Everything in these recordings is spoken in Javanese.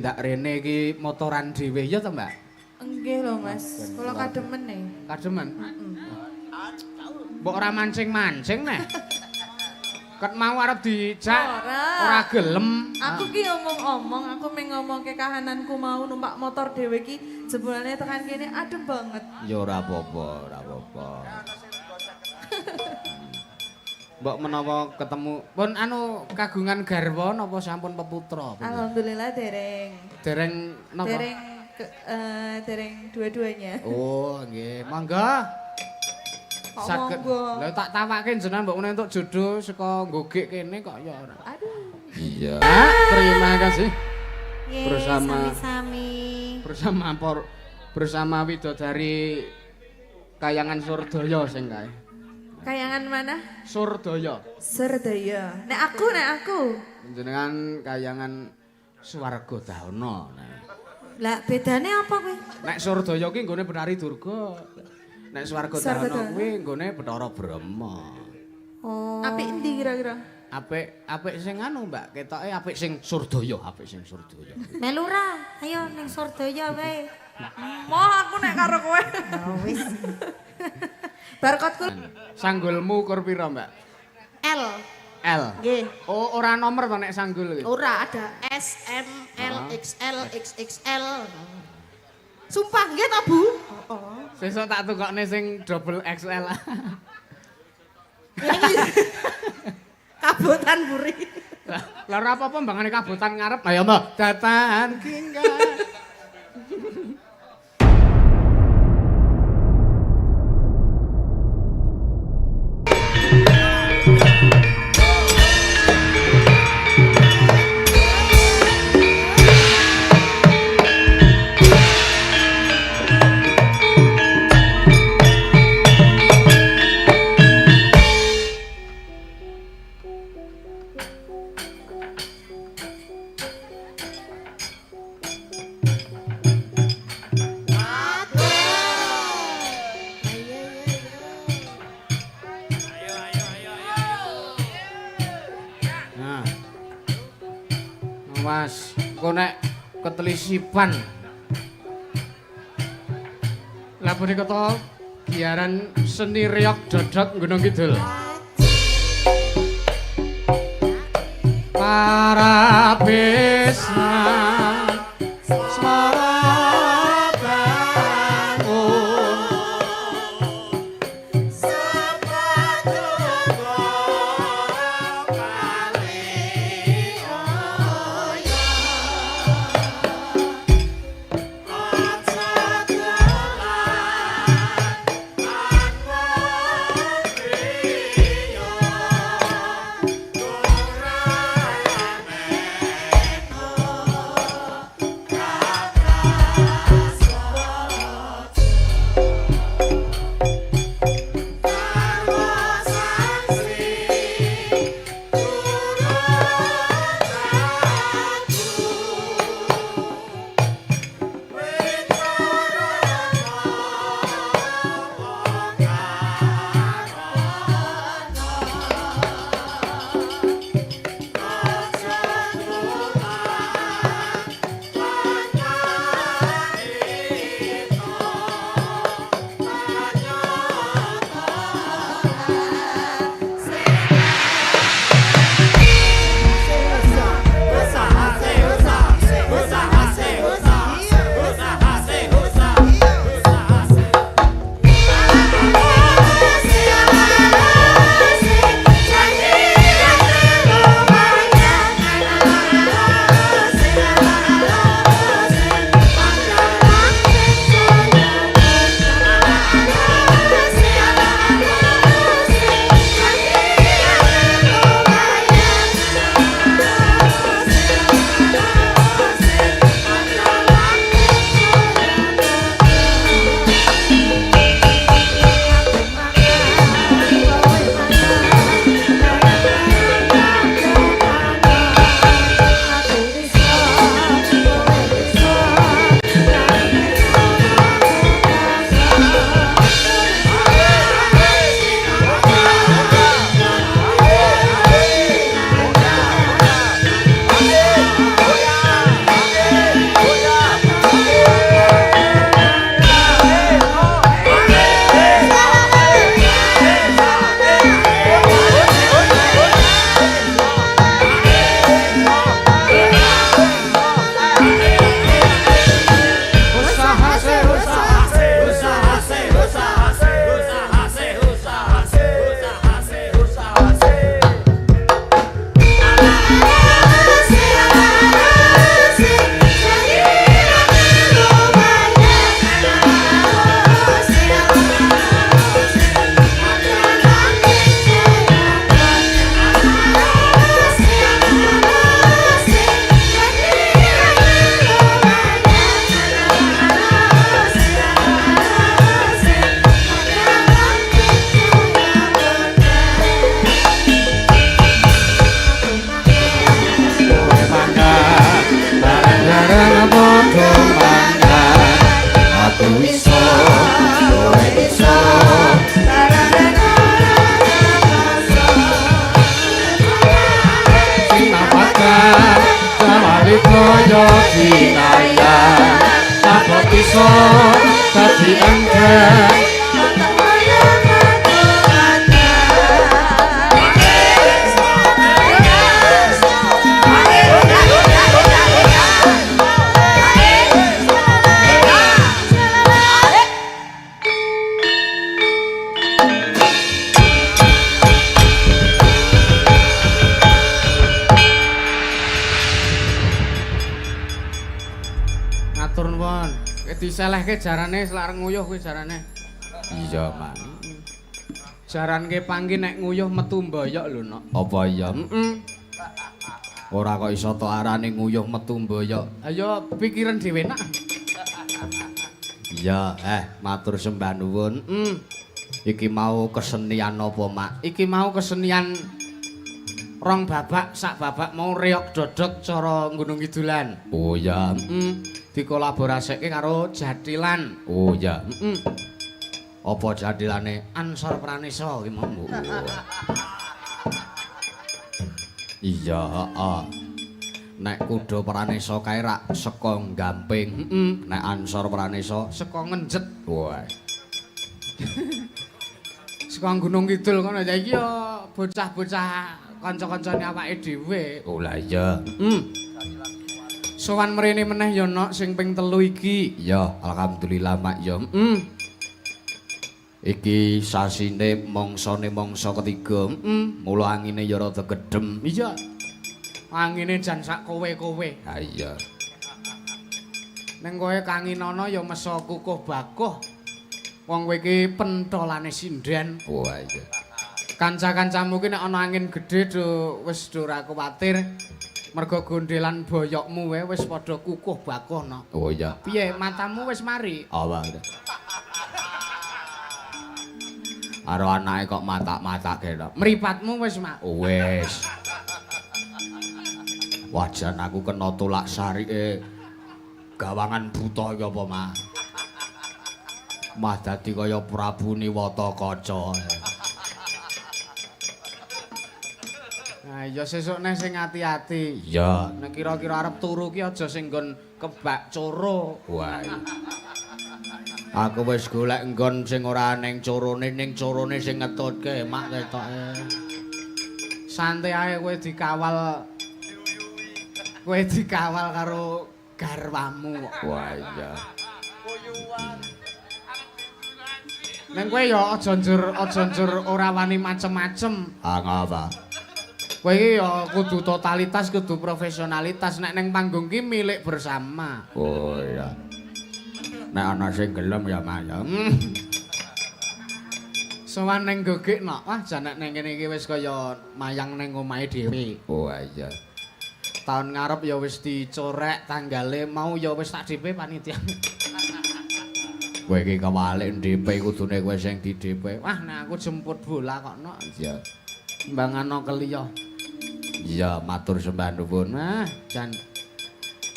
Ndak rene iki motoran dhewe ya to, Mbak? Nggih lho, Mas. Kula kademen e. Kademen. Mbok ora mancing-mancing neh. Ket mau arep dijak ora gelem. Aku ki omong-omong, aku meng ngomongke kahananku mau numpak motor dhewe ki jebulane tekan kene adem banget. Ya ora apa-apa, ora apa-apa. Mbok menawa ketemu pun anu kagungan garwa napa sampun peputra? Alhamdulillah dereng. Dereng napa? Dereng dereng dua-duanya. Oh, nggih. Monggo. Saged. Lha tak tawake jenengan mbok menawa entuk jodoh saka nggogek kene kok ya ora. Aduh. Iya. Terima kasih. Bersama sami-sami. Bersama widodari Kayangan Surdaya sing kae. Kayangan mana? Surdaya. Surdaya. Nek aku. Jenengan kayangan Swarga Dana. Lah bedane apa kuwi? Nek Surdaya ki nggone Betari Durga. Nek Swarga Dana kuwi nggone Bathara Brahma. Oh. Apik endi kira-kira? Apik apik sing anu, Mbak, ketoke apik sing Surdaya, apik sing Surdaya. Melu ra? Ayo ning Surdaya wae. Moh aku nek karo kowe. Oh wis. Barcode-ku Sanggulmu ukur pira, Mbak? L. L. Nggih. Oh, ora nomor to nek sanggul iki. Ora ada S, M, L, XL, XXL. Sumpah nggih ta, Bu? Oh. Sesuk tak tukokne sing double XL. Kabotan buri. Lah ora apa-apa mbangane kabotan ngarep. Ayo, Mbak. Datan kingga. Nah. Mas, engko nek ketelisipan. Lah punika to giaran seni reog dodot Gunung Kidul. Para besna smara bangun. kaya dinayan abot iso dadi enteng. Matur nuwun. Diselehke jarane selak nguyuh kuwi jarane. Iya, Mak. Jaranke pangki nek nguyuh metu mboyok lho, Nok. Apa iya? Heeh. Ora kok iso to arane nguyuh metu mboyok. Ayo pikiran dhewe nak. Iya, matur sembah nuwun. Heeh. Iki mau kesenian apa, Mak? Iki mau kesenian rong babak, sak babak mau reog dodok cara Gunung Kidulan. Oh iya. Heeh. Dikolaboraseke karo Jathilan. Oh iya. Heeh. Apa jathilane? Ansor Pranesa ki mau. Iya, heeh. Nek kuda Pranesa kae rak saka Gamping. Heeh. Nek Ansor Pranesa saka Ngenjet. Wah. Saka Gunung Kidul kono. Ya iki ya bocah-bocah kanca-kancane awake dhewe. Oh lah iya. Heeh. Sowan mrene meneh ya Nok sing ping 3 iki. Iya, alhamdulillah Mak ya. Heeh. Iki sasine mangsane mangsa ketiga. Heeh. Mula angine ya rada gedhem. Iya. Angine jan sak kowe-kowe. Ha iya. Ning kowe kanginana ya mesa kukuh bakuh. Wong kowe iki pentolane sinden. Wah iya. Kanca-kancamu ki nek ana angin gedhe do wis do ora kuwatir. Mergo gondelan boyokmu wae wis padha kukuh bakuh no. Oh iya. Piye matamu wis mari? Apa? Karo anake kok matak-matake to. Mripatmu wis mak. Wis. Wajan aku kena tolak sarike gawangan buta iki apa, Mak? Mah dadi kaya Prabu Niwata Kaca. Nah, ya sesuk neh sing ati-ati. Iya. Nek kira-kira arep turu ki aja sing nggon kebak coro. Wah. Aku wis golek nggon sing ora ning corone, ning corone sing ngetutke, Mak ketoke. Santai ae kowe dikawal. Kowe dikawal karo garwamu kok. Wah, iya. Neng kowe ya aja njur ora wani macem-macem. Ah, ngapa? Kowe iki ya kudu totalitas, kudu profesionalitas. Nek neng panggung ki milik bersama. Oh iya. Nek ana sing gelem ya Mas. Ya. Sowan neng Gogik nok. Wah, jan nek neng kene iki wis kaya mayang neng omahe dhewe. Oh iya. Tahun ngarep ya wis dicorek tanggale mau ya wis tak DP panitia. Kowe iki kewalik DP kudune kowe sing di DP. Wah, nek aku jemput bola kok nok. Iya. Mbangano keliya. Iya, matur sembah nuwun. Nah, jan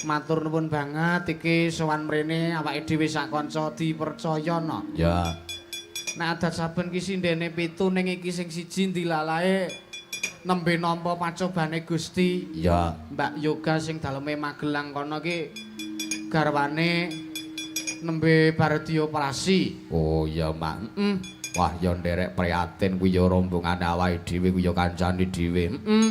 matur nuwun banget iki sowan mrene awake dhewe sak kanca dipercaya nok. Ya. Nek adat saben ki sindene 7 ning iki sing siji ndilalae nembe nampa pacobane Gusti. Iya. Mbak Yoga sing daleme Magelang kono ki garwane nembe bar dioperasi. Oh iya, Mak. Heeh. Wah, ya nderek prihatin kuwi ya rombongane awake dhewe kuwi ya kancane dhewe. Heeh.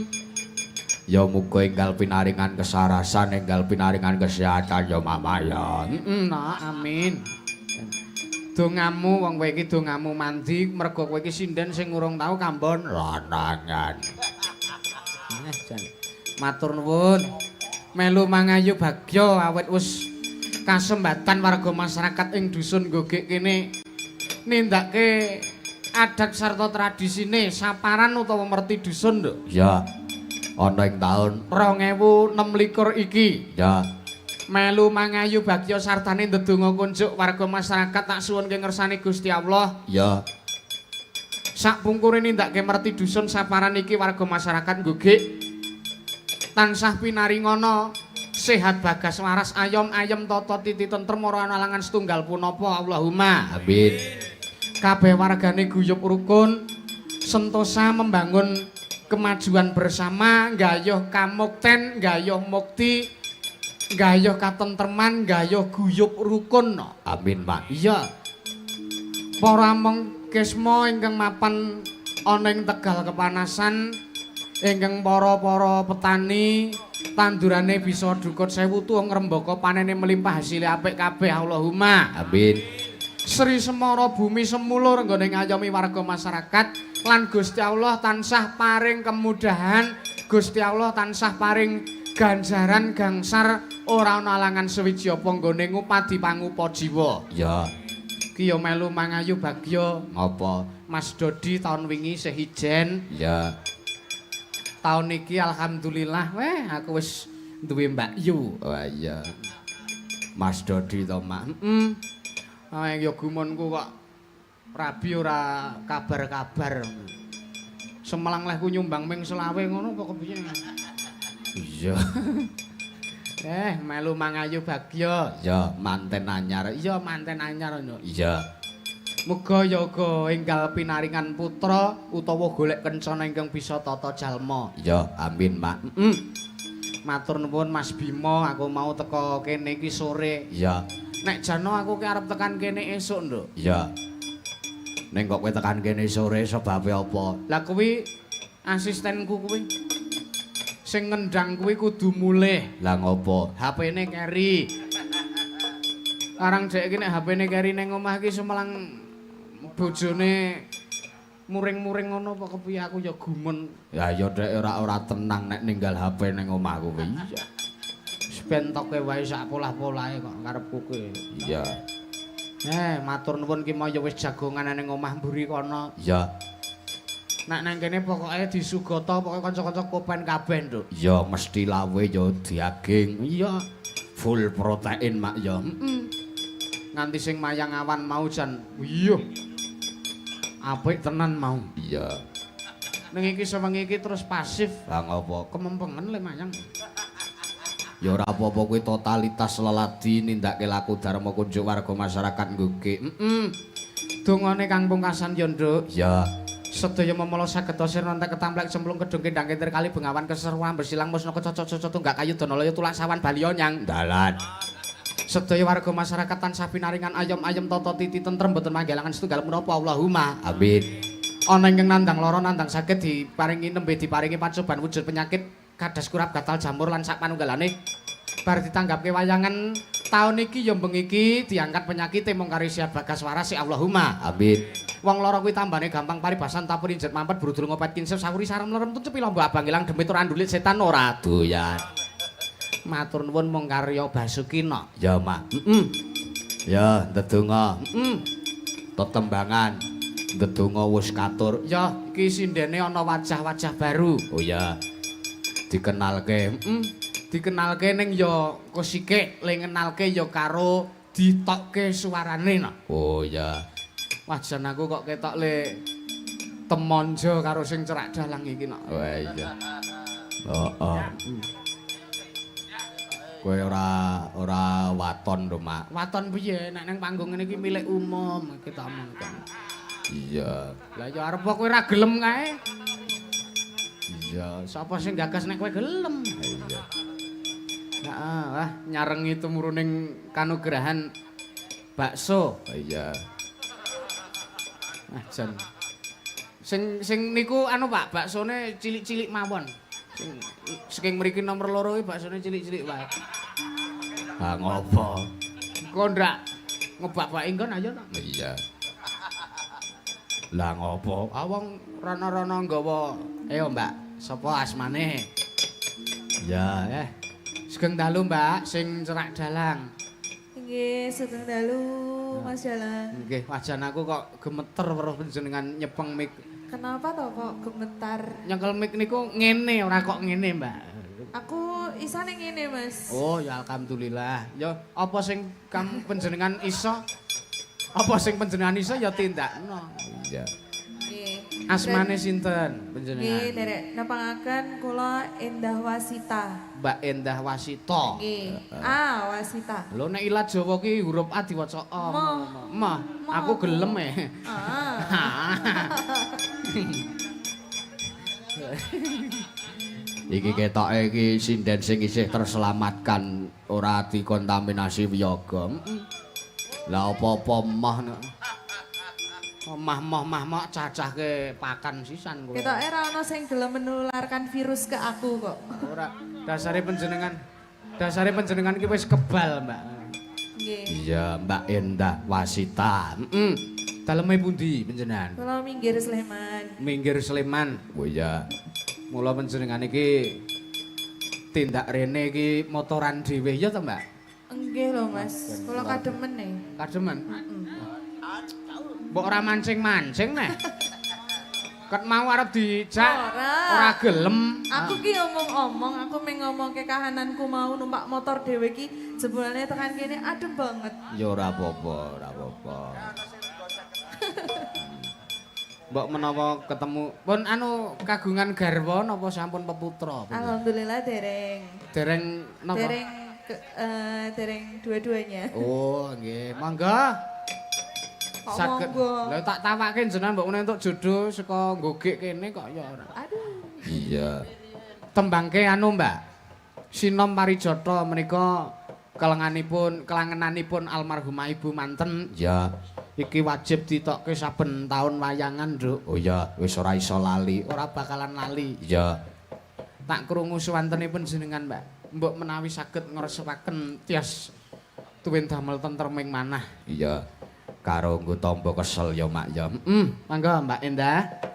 Ya muga enggal pinaringan kesarasan, enggal pinaringan kesehatan ya Mama ya. Heeh, Nak, amin. Dongamu wong kowe iki dongamu mandi mergo kowe iki sinden sing urung tau kambon lanangan. Jan. Matur nuwun. Melu mangayu bagya awit wis kasembatan warga masyarakat ing dusun Gogik kene nindake adat sarta tradisine saparan utawa merti dusun lho. Ya. Ana ing taun 2026 iki. Ya. Melu mangayu bagya sartane ndedonga kunjuk warga masyarakat tak suwunke ngersane Gusti Allah. Ya. Sakpungkure nindakake merti dusun saparan iki warga masyarakat Gogik tansah pinaringana sehat bagas waras ayom ayem tata titi tentrem ora ana alangan setunggal punapa. Allahumma amin. Kabeh wargane guyub rukun sentosa membangun kemajuan bersama, gayuh kamukten, gayuh mukti, Gayuh katentreman, gayuh guyub rukun no. Amin, Mak. Iya. Para among kisma ingkang mapan ana ing Tegal Kepanasan, ingkang para-para petani tandurane bisa dukut sewu tuwa ngrembaka panene melimpah hasile apik kabeh Allahumma. Amin. Sri Semara bumi semulur nggone ngayomi warga masyarakat lan Gusti Allah tansah paring kemudahan, Gusti Allah tansah paring ganjaran gangsar ora ana alangan sewiji apa nggone ngupadi pangupa jiwa. Ya. Ki ya melu mangayu bagya. Ngopo? Mas Dodi taun wingi isih ijen, Ya. taun iki alhamdulillah weh aku wis duwe Mbak Yu. Wah iya. Mas Dodi to, Mak. Heeh. Ah ya gumunku kok rabi ora kabar-kabar. Semelang lehku nyumbang ming selawe ngono apa kepiye? Iya. Melu mangayu bagya. Ya, manten anyar. Iya manten anyar ngono. Iya. Muga yoga enggal pinaringan putra utawa golek kencana ingkang bisa tata jalma. Ya, amin, Mak. Heeh. Matur nuwun Mas Bima, aku mau teko kene iki sore. Iya. Nek jano aku ki arep tekan kene esuk, Nduk. Iya. Ning kok kowe tekan kene sore sebabe apa? Lah kuwi asistenku kuwi sing ngendang kuwi kudu mulih. Lah ngopo? HP-ne keri. Arang dhek iki nek HP-ne keri ning omah iki sumelang bojone muring-muring ngono apa kepiye aku ya gumun. Ya ya dhek ora ora tenang nek ninggal HP ning omah kuwi. Iya. Wis ben toke wae sak polah-polahe kok karepku kuwi. Iya. Matur nuwun ki mau ya wis jagongan ning omah mburi kono. Iya. Nek nang kene pokoke disugata pokoke kanca-kanca kopen kabeh, Nduk. Ya mesti lawe ya daging. Iya. Full protein, Mak ya. Heeh. Nganti sing mayang awan mau jan. Iya. Apik tenan mau. Iya. Ning iki sewengi iki terus pasif. Lah ngopo? Kemempengen le mayang. Ya ora apa-apa kuwi totalitas leladi nindakake laku dharma kunjuk warga masyarakat nggoge. Heeh. Dongane kang pungkasan ya, Nduk. Ya. Sedaya memala saged sirna entek ketamplek cemplung kedung kendang kentir kali bengawan keseruan bersilang musna kecocok-cocok tunggak kayu danalaya tulak sawan baliya nyang Dalan. Sedaya warga masyarakat tansah pinaringan ayom-ayem tata titi tentrem boten manggalangan setunggal menapa Allahumma. Amin. Ana ingkang nandang lara nandang sakit diparingi nembe diparingi pacoban wujud penyakit kadas kurap gatal jamur lan sak panunggalane bar ditanggapke wayangan taun iki ya bengi iki diangkat penyakite mung kari sehat bagas waras ya Allahumma. Amin. Wong lara kuwi tambane gampang paribasan tapur injet mampet brudul ngopet kinsep sawuri sarem lerem tuncepi lomba abang ilang demit ora ndulit setan ora Doyan. Matur nuwun mung karya Basukina. Ya, Mak. Heeh. Ya, ndedonga. Heeh. Tetembangan. Ndedonga wis katur. Ya, iki sindene ana wajah-wajah baru. Oh ya. Dikenalke. Heeh. Dikenalke ning ya kosike, le ngenalke ya karo ditokke suarane no. Oh ya. Wah, jan aku kok ketok le temonjo karo sing cerak dalang iki no. Wah iya. Heeh. Kowe ora ora waton to, Mak. Waton piye nek nang panggung ngene iki milik umum iki tak omong. Iya. Lah ya arep kowe ora gelem kae. Iya. Sapa sing gagas nek kowe gelem? Iya. Heeh, wah nyarengi tumuruning kanugrahan bakso. Iya. Ah jan. Sing sing niku anu Pak, baksone cilik-cilik mawon. Sing saking mriki nomor 2 iki baksone cilik-cilik wae. Ha ngopo? Engko ndak ngebak-baki nggon ayo to. Iya. Lah ngopo? Ah wong rono-rono nggawa. Ayo Mbak, sapa asmane? Ya, Sugeng dalu Mbak, sing cerak dalang. Nggih, sugeng dalu Mas Dalang. Nggih, wajan aku kok gemeter weruh panjenengan nyepeng mik. Kenapa toh kok gemetar? Nyekel mik niku ngene ora kok ngene, Mbak. Aku isane ngene, Mas. Oh, ya alhamdulillah. Ya apa sing kam panjenengan iso? Apa sing panjenengan iso ya tindakno. Iya. Nggih. Asmane sinten Nggih, panjenengan? derek nepangaken kula Endah Wasita. Mbak Endah Wasita. Nggih. Ah, Wasita. Lho nek ilat Jawa ki huruf A diwaca O. Moh. Moh. Aku gelem e. Ah. Iki ketoke iki sinden sing isih terselamatkan ora dikontaminasi wiyaga. Lah apa-apa moh nek. Omah moh mah mok cacahke pakan sisan kula. Ketoke ora ono sing gelem menularkan virus ke aku kok. Ora, dasare panjenengan iki wis kebal, Mbak. Nggih. Iya, Mbak Endah Wasita. Heeh. Daleme pundi panjenengan? Kula minggir Sleman. Minggir Sleman. Oh iya. Mula panjenengan iki tindak rene iki motoran dhewe ya to, Mbak? Nggih lho, Mas. Kula kademen e. Kademen. Mbok ora mancing-mancing neh. Ket mau arep dijak ora gelem. Aku ki omong-omong, aku meng ngomongke kahananku mau numpak motor dhewe ki jebulane tekan kene adem banget. Ya ora apa-apa, ora apa-apa. Mbok menawa ketemu pun anu kagungan garwa napa sampun peputra? Alhamdulillah dereng. Dereng napa? Dereng dereng dua-duanya. Oh, nggih. Monggo. Kok Saged. monggo? Lah tak tawake jenengan mbok menawa entuk jodoh saka nggogek kene kok ya ora. Aduh. Iya. Tembangke anu, Mbak. Sinom Parijata menika kelangenanipun almarhumah Ibu Manten. Ya. Iki wajib ditokke saben taun wayangan, Nduk. Oh iya, wis ora iso lali. Ora bakalan lali. Iya. Tak krungu suwantenipun jenengan, Mbak. Mbok menawi saged ngresepaken tias tuwin damel tentreming manah. Iya. Karo nggo tombo kesel ya, Mak ya. Heeh, mangga Mbak Endah.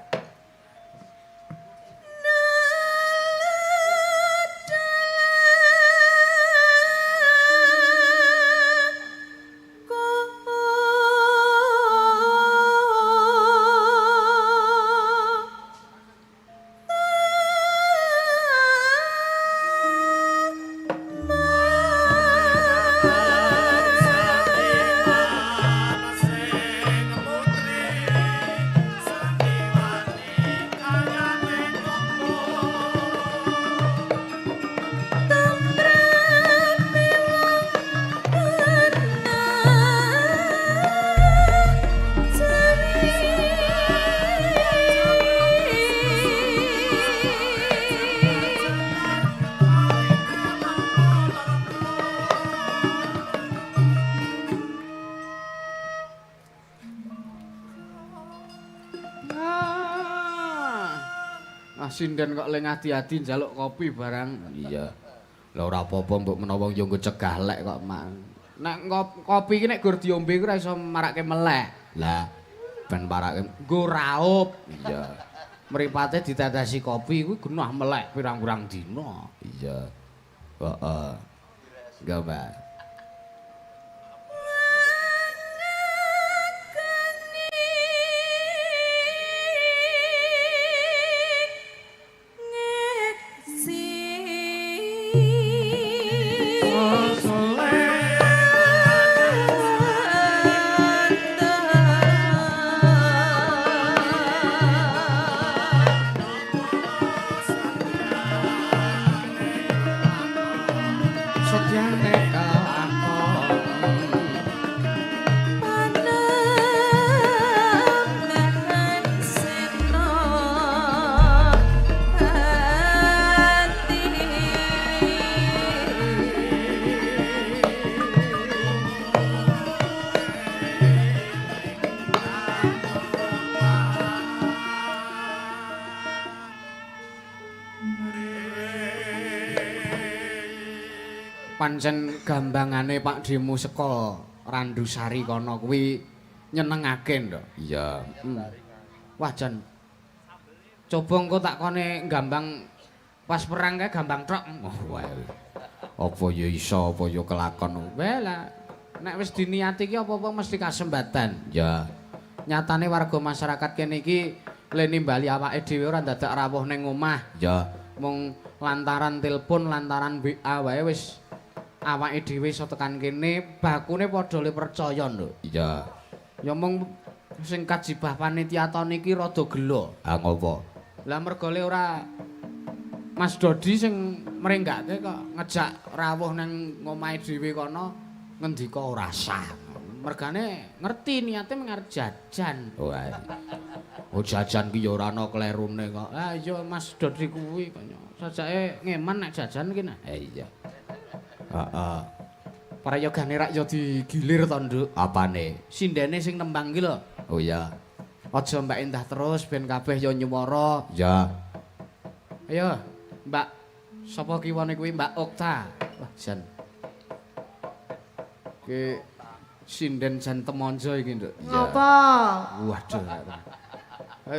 Ah, sinden kok le ngadi-adi njaluk kopi barang. Iya. Lah ora apa-apa mbok menawa yo nggo cegah lek kok, Mak. Nek kopi iki nek gur diombe iku ora iso marake melek. Lah ben parake Nggo raup. Iya. Mripate ditetesi kopi kuwi genah melek pirang-pirang dina. Iya. Heeh. Enggak, Mbak. Setyane kelakon. Panembahan seno ati. Pancen gambangane Pak Demo saka Randusari kono kuwi nyenengake, Nduk. Iya. Wah, jan. Coba engko tak kone gambang pas perang kae gambang trok. Oh, wae. Apa ya iso, apa ya kelakon. Weh lah, nek wis diniati iki apa-apa mesti kasembatan. Ya. Nyatane warga masyarakat kene iki le nimbali awake dhewe ora dadak rawuh ning omah. Ya. Mung lantaran telepon, lantaran WA wae wis awake dhewe iso tekan kene, bakune padha le percaya, Nduk. Iya. Ya mung sing kajibah panitia ta niki rada gelo. Ah ngopo? Lah mergo le ora Mas Dodi sing mrenggake kok ngejak rawuh nang omahe dhewe kono ngendika ora sah. Mergane ngerti niate mung arep jajan. Wae. Oh jajan ki ya ora ana klerune kok. Lah iya Mas Dodi kuwi kaya Sajake ngeman nek jajan ki nek. Iya. Heeh. Prayogane rak ya digilir to, Nduk. Apane? Sindene sing nembang ki lho. Oh iya. Aja Mbak Endah terus ben kabeh ya nyuwara. Ya. Ayo, Mbak. Sapa kiwane kuwi Mbak Okta? Wah, jan. Ki sinden jan temonjo iki, Nduk. Ngopo? Waduh.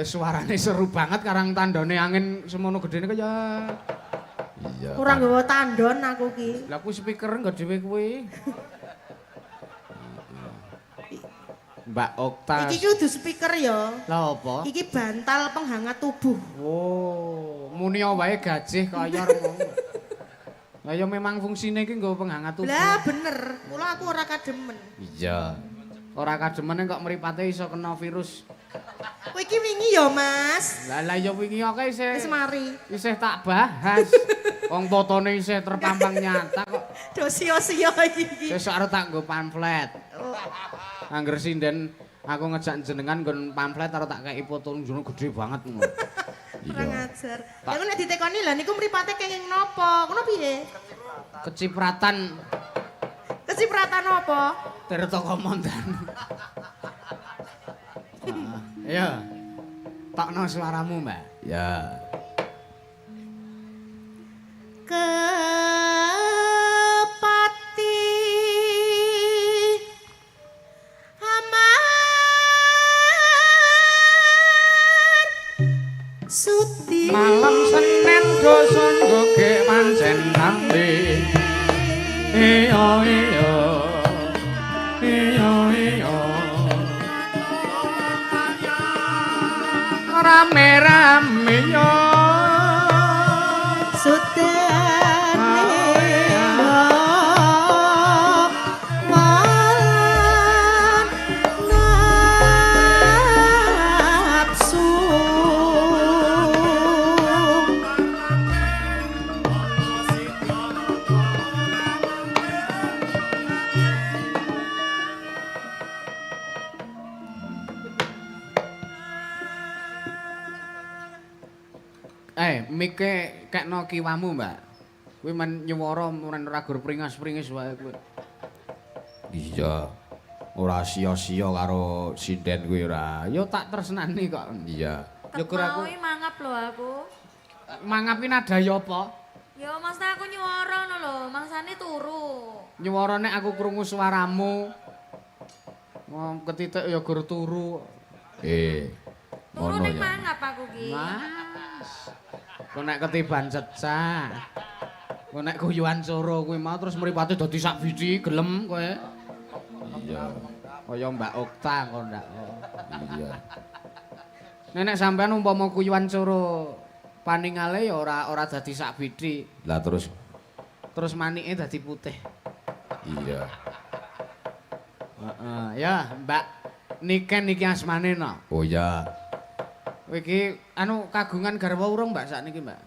Suarane seru banget karang tandone angin semono gedene kaya. Iya. Kurang nggawa tandon aku ki. Lah kuwi speaker nggo dhewe kuwi. Mbak Okta. Iki ki kudu speaker ya. Lah apa? Iki bantal penghangat tubuh. Oh, muni wae gajih kaya ngono. Lah ya memang fungsine iki nggo penghangat tubuh. Lah bener, mula aku ora kademen. Iya. Ora kademen kok mripate iso kena virus. Kowe iki wingi ya, Mas. Lah lah ya wingi oke isih. Wis mari. Isih tak bahas. Wong fotone isih terpampang nyata kok. Do sia-sia iki. Sesuk arep tak nggo pamflet. Angger sinden aku ngejak jenengan nggon pamflet arep tak kei foto njero gede banget ngono. Kurang ajar. Lah nek ditekoni lah niku mripate kenging napa? Ngono piye? Kecipratan. Kecipratan apa? Tirta Komondan. Ayo. Tokno suaramu, Mbak. Ya. Kepati amar suti malam Senin dosa nggoge pancen rame. Iya iya. Iya iya. Rame-rame yo. Sudane malan nafsu. Mike kekno kiwamu, Mbak. Kuwi men nyuwara men ora gur pringas-pringis wae kuwi. Iya. Ora sia-sia karo sinden kuwi ora. Ya tak tresnani kok. Iya. Ya gur aku Mau mangap lho aku. mangap ki nadaya apa? Ya maksudnya aku nyuwara ngono lho, mangsane turu. Nyuwara nek aku krungu suaramu. Wong ketitik ya gur turu. Turu Ngono ning ya. mangap aku ki. Mas. Kok nek ketiban cecak. Kok nek guyuan coro kuwi mau terus mripate dadi sak biji gelem kowe. Iya. Kaya Mbak Okta kok ndak. Iya. Nek sampean umpama kuyuan coro paningale ya ora dadi sak biji. Lah terus Terus manike dadi putih. iya. Heeh, ya Mbak Niken iki asmane no. Oh iya. Kowe iki anu kagungan garwa urung Mbak sakniki Mbak?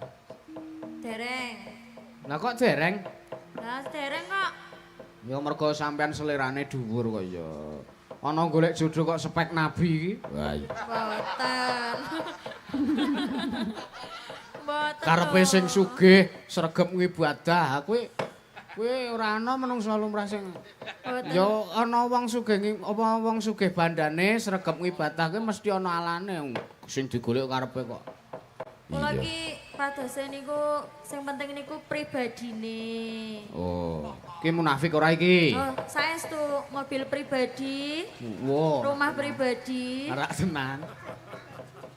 Dereng. Lah kok dereng? Lah dereng kok. Ya mergo sampean selerane dhuwur kok ya. Ana golek jodoh kok spek nabi iki. Wah iya. Mboten. Mboten. Karepe lho. sing sugih, sregep ngibadah. Kuwi kuwi ora ana menungsa lumrah sing Mboten. ya ana wong sugih apa wong sugih bandane sregep ngibadah kuwi mesti ana alane sing digolek karepe kok. Kula iki padose niku sing penting niku pribadine. Oh. Ki munafik ora iki? Oh, saestu mobil pribadi, Wo. rumah pribadi. Ora tenan.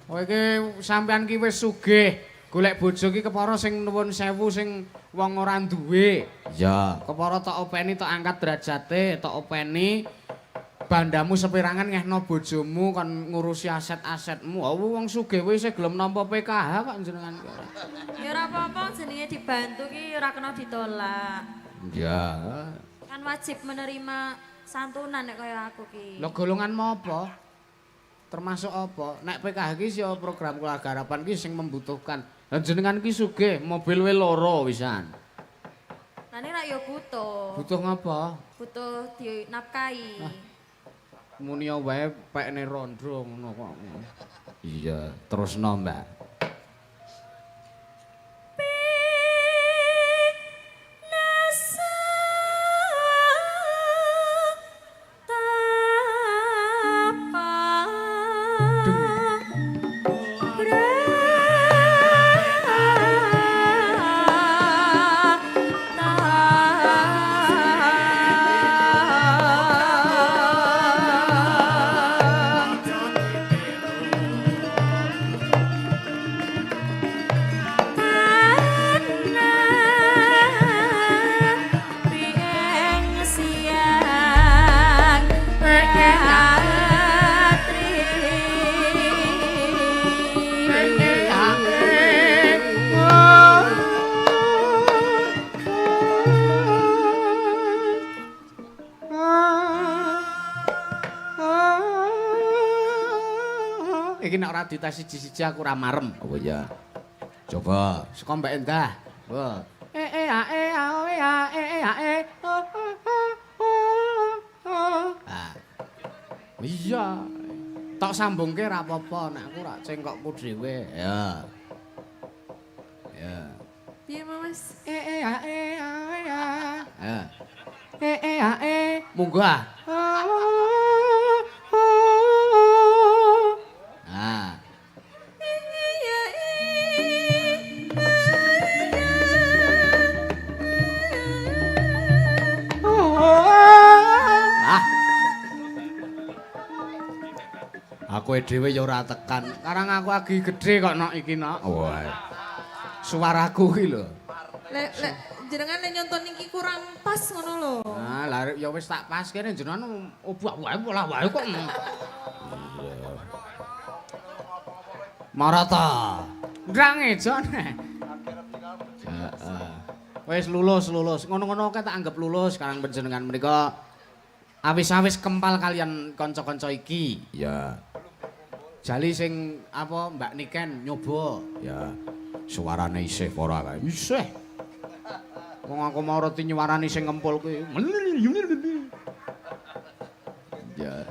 Oh iki sampean ki wis sugih, golek bojo ki kepara sing nuwun sewu sing wong ora duwe. Iya. Kepara tok openi tok angkat derajate, tok openi bandamu sepirangan ngehno bojomu kon ngurusi aset-asetmu. Oh wong sugih wis gelem nampa PKH kok jenengan ki ora. Ya ora apa-apa jenenge dibantu ki ora kena ditolak. Iya. Kan wajib menerima santunan nek kaya aku ki. Lho golonganmu apa? Termasuk apa? Nek PKH ki ya program keluarga harapan ki sing membutuhkan. Lah jenengan ki sugih, mobil we loro wisan. Lah nek rak ya butuh. Butuh ngapa? Butuh dinafkahi. Muni wae pekne rondo ngono kok. Iya, terusno, Mbak. Pira Iki nek ora dites siji-siji aku ora marem. Oh iya. Coba. Saka Mbak Endah. Wah. E e a e a o e a e e a e o o o o. Ah. Iya. Tok sambungke ora apa-apa nek aku rak cengkokku dhewe. Ya. Ya. Piye Mas? E e a e a o e a. Ya. E e a e. Munggah. Ah. Ah. Aku dhewe ya ora tekan. Karang aku agi gedhe kok nok iki nok. Wah. Suaraku iki lho. Lek lek jenengan lek nyonton iki kurang pas ngono lho. Ah, lah ya wis tak pas kene jenengan obah wae pola wae kok. Marata. Ndang ejone. Heeh. Wis lulus, lulus. Ngono-ngono kae tak anggap lulus karang panjenengan menika awis-awis kempal kalian kanca-kanca iki. Ya. Jali sing apa Mbak Niken nyoba. Ya. Suarane isih ora kae. Isih. Wong aku mau reti nyuwarani sing ngempul kuwi. Ya.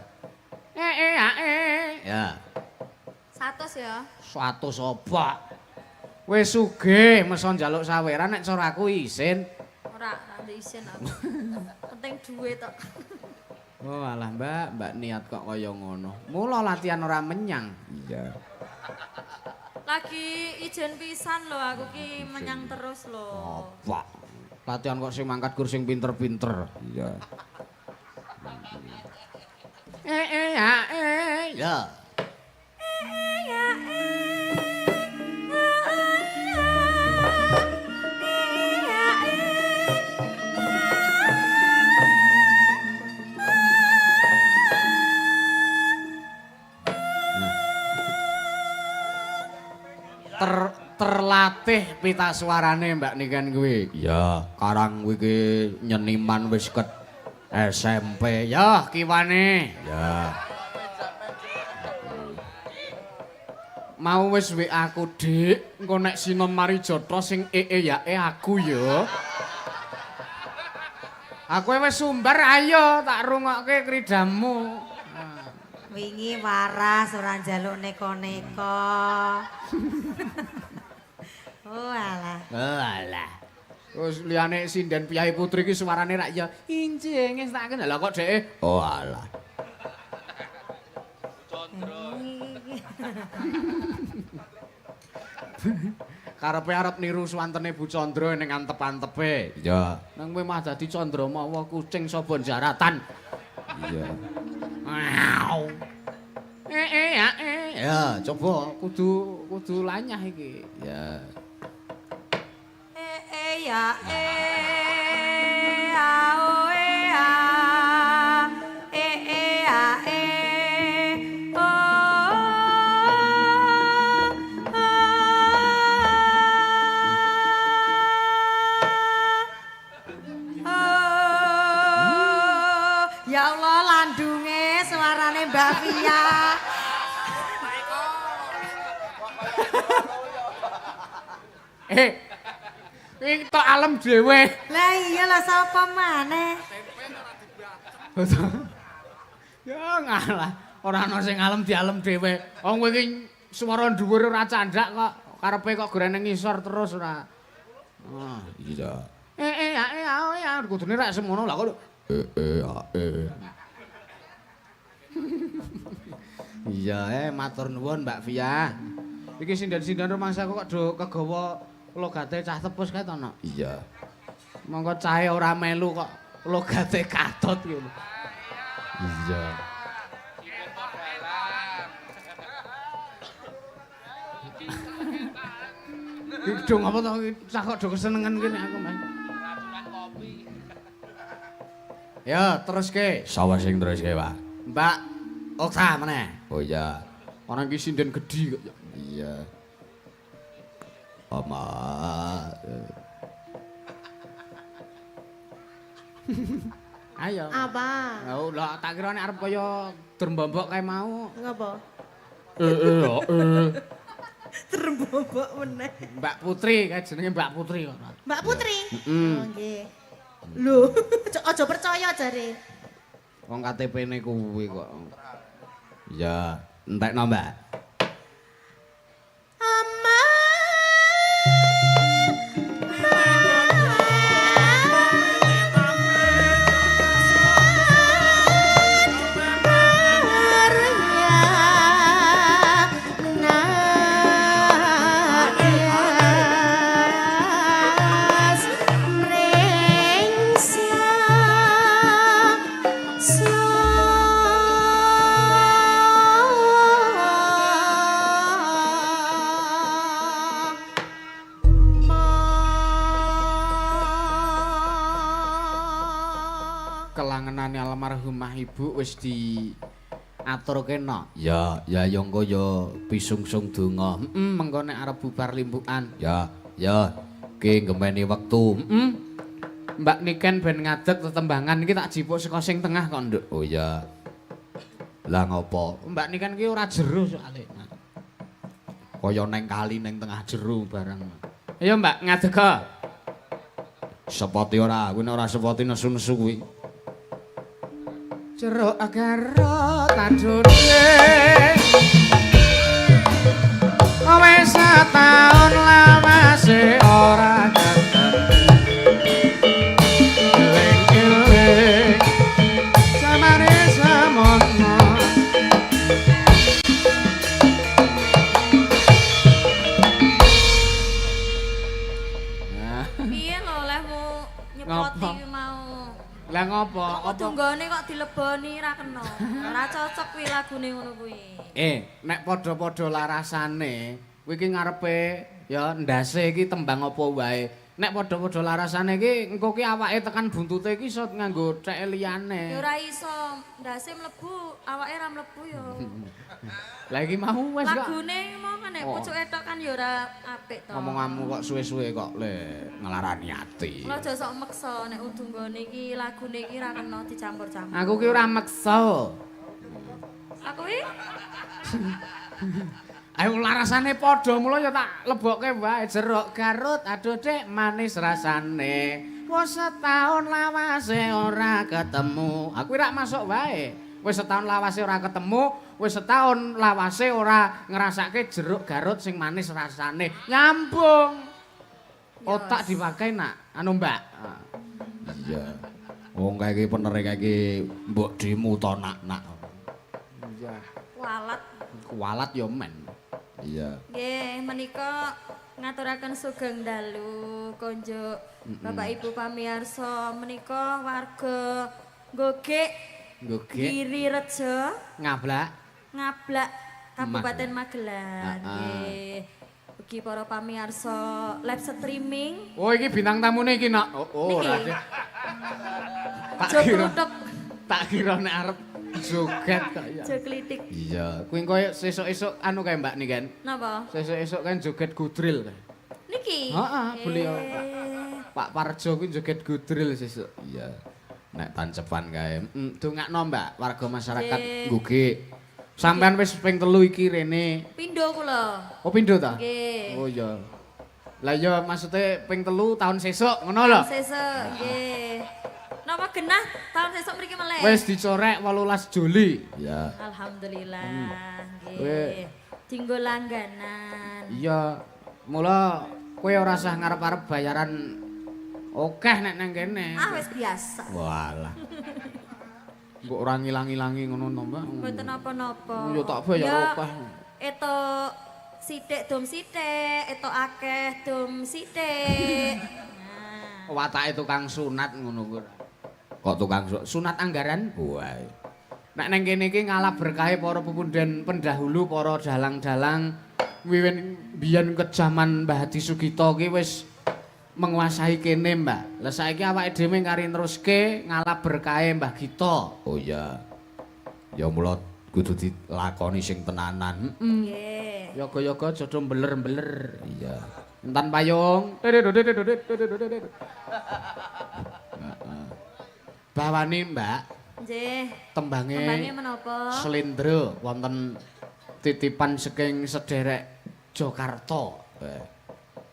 E e a e. Ya. 100 ya. 100 obak. Wis sugih meso njaluk saweran nek cara aku isin. Ora, ora ndek isin aku. Penting duit tok. Oh alah Mbak, Mbak niat kok kaya ngono. Mula latihan ora menyang. Iya. Lagi ijen pisan lho aku ki menyang terus lho. Obak. Latihan kok sing mangkat gur sing pinter-pinter. Iya. E e a e. Ya. Terlatih pita suarane Mbak Niken kuwi. Ya, Karang kuwi ki nyeniman wis ket SMP. Ya, kiwane. Ya. Mau wis WA aku, Dik. Engko nek sinom mari jatra sing e e ya e aku ya. Aku wis sumbar ayo tak rungokke kridamu. Wingi waras ora njaluk neko-neko. Oh alah. Oh alah. Terus liyane sinden Piyai Putri ki suarane rak ya injing wis tak kenal. Lah kok dheke Oh alah. Karepe arep niru suwantene Bu Candra ning antep-antepe. Ya. Nang kowe mah dadi Candra mawa kucing saba jaratan. Iya. Au. E e ya e. Ya, coba. Kudu kudu lanyah iki. Ya. E e ya e a o e a e e a e o a. Oh, ya Allah landunge suarane Mbak Via. Eh. Iki tok alem dhewe. Lah iya lah sapa maneh? Ya ngalah, ora ana sing alem dialem dhewe. Wong kowe iki swara dhuwur ora candhak kok. Karepe kok gorene ngisor terus ora. Ah. Iya. E e a e a o e a kudune rak semono lah kok. E e a e. Iya, matur nuwun Mbak Via. Iki sinden-sinden rumangsaku kok do kegawa logate cah tepus kae to, Nok. Iya. Monggo cahe ora melu kok logate katut gitu. Iya. Iki do ngapa to iki cah kok do kesenengan kene aku, Mas. Ya, teruske. Sapa sing teruske, Pak? Mbak Okta meneh. Oh iya. Orang iki sinden gedhi kok. Iya. Oma. Ayo. Apa? Oh, lah tak kira nek arep kaya drembombok kae mau. Ngapa? Eh. Drembobok meneh. Mbak Putri, kae jenenge Mbak Putri kok. Mbak Putri. Oh nggih. Lho, aja percaya jare. Wong KTP-ne kuwi kok. Ya, entekno, Mbak. Ama Kelangenane almarhumah ibu wis diaturke no. Ya, ya ya engko ya pisungsung donga. Heeh, mengko nek arep bubar limbukan. Ya, ya ki ngemeni wektu. Heeh. Mbak Niken ben ngadeg tetembangan iki tak jipuk saka sing tengah kok, Nduk. Oh ya. Lah ngopo? Mbak Niken ki ora jero soalé. Kaya neng kali neng tengah jero barang. Ayo Mbak ngadeg. Sepoti ora, kuwi nek ora sepoti nesu-nesu kuwi. Jeruk garot adone. Wis setaun lawase ora ketemu. Eling-eling samare samono. Nah, Piye lho olehmu nyepoti Ngopo? kuwi mau? Lah ngopo? Kok tunggone kok dileboni ra kena. Ora cocok kuwi lagune ngono kuwi. Nek padha-padha larasane, kuwi iki ngarepe ya ndase iki tembang apa wae. Nek padha-padha larasane iki engko ki awake tekan buntute iki iso nganggo theke liyane. Ya ora iso, ndase mlebu, awake ora mlebu ya. Lah iki mau wis kok. Lagune mau kan nek Oh. pucuke tok kan ya ora apik to. Ngomonganmu kok suwe-suwe kok le ngelarani ati. Lah aja sok meksa nek udunggone iki lagune iki ora kena dicampur-campur. Aku ki ora meksa. Aku iki Ayo larasane padha mula ya tak lebokke wae jeruk garut aduh Dik manis rasane. Wis setahun lawase ora ketemu. Aku ora masuk wae. Wis setahun lawase ora ketemu, wis setahun lawase ora ngrasake jeruk garut sing manis rasane. Nyambung. Otak dipakai nak, anu Mbak. Iya. Wong kae iki penere kae iki mbok dimu to nak-nak. Iya. Kualat. Kualat ya men. Iya. Nggih, menika ngaturaken sugeng dalu konjuk Bapak Ibu pamirsa menika warga Gogek Gogek Girirejo Ngablak Ngablak Kabupaten Magelang. Nggih. Ugi para pamirsa live streaming. Oh iki bintang tamune iki nak. Oh, ora. Tak kira nek arep joget kok ya. Joklitik. Iya, kuwi koyo sesuk-esuk anu kae Mbak Niken. Napa? Sesuk-esuk kan joget gudril kae. Niki. Heeh, beliau. Pak Parjo kuwi joget gudril sesuk. Iya. Nek tancepan kae. Dongakno Mbak warga masyarakat Gogek. Sampean wis ping 3 iki rene. Pindho kula. Oh pindho ta? Nggih. Oh iya. Lah iya maksude ping 3 tahun sesuk ngono lho. Sesuk nggih. Napa genah tahun sesuk mriki meleh? Wis dicorek 18 Juli. Iya. Alhamdulillah nggih. Dinggo langganan. Iya. Mula kowe ora usah ngarep-arep bayaran akeh nek nang kene. Ah wis biasa. Walah. Mbok ora ngilang-ilangi ngono to, Mbak. Mboten napa-napa. Ya tak bayar akeh. Etok sithik dom sithik, etok akeh dom sithik. Nah. Watake tukang sunat ngono kuwi. Kok tukang sunat anggaran? Wah. Nek nang kene iki ngalap berkahe para pepunden pendahulu, para dalang-dalang wiwin biyen ke jaman Mbah Hadi Sugito ki wis menguasai kene, Mbak. Lah saiki awake dhewe kari neruske ngalap berkahe Mbah Gito. Oh iya. Ya mula kudu dilakoni sing tenanan. Nggih. Yoga-yoga aja do mbeler-mbeler. Iya. Entan payung. Bawani, Mbak. Nggih. Tembange Tembange menapa? Slendro wonten titipan saking sederek Jakarta.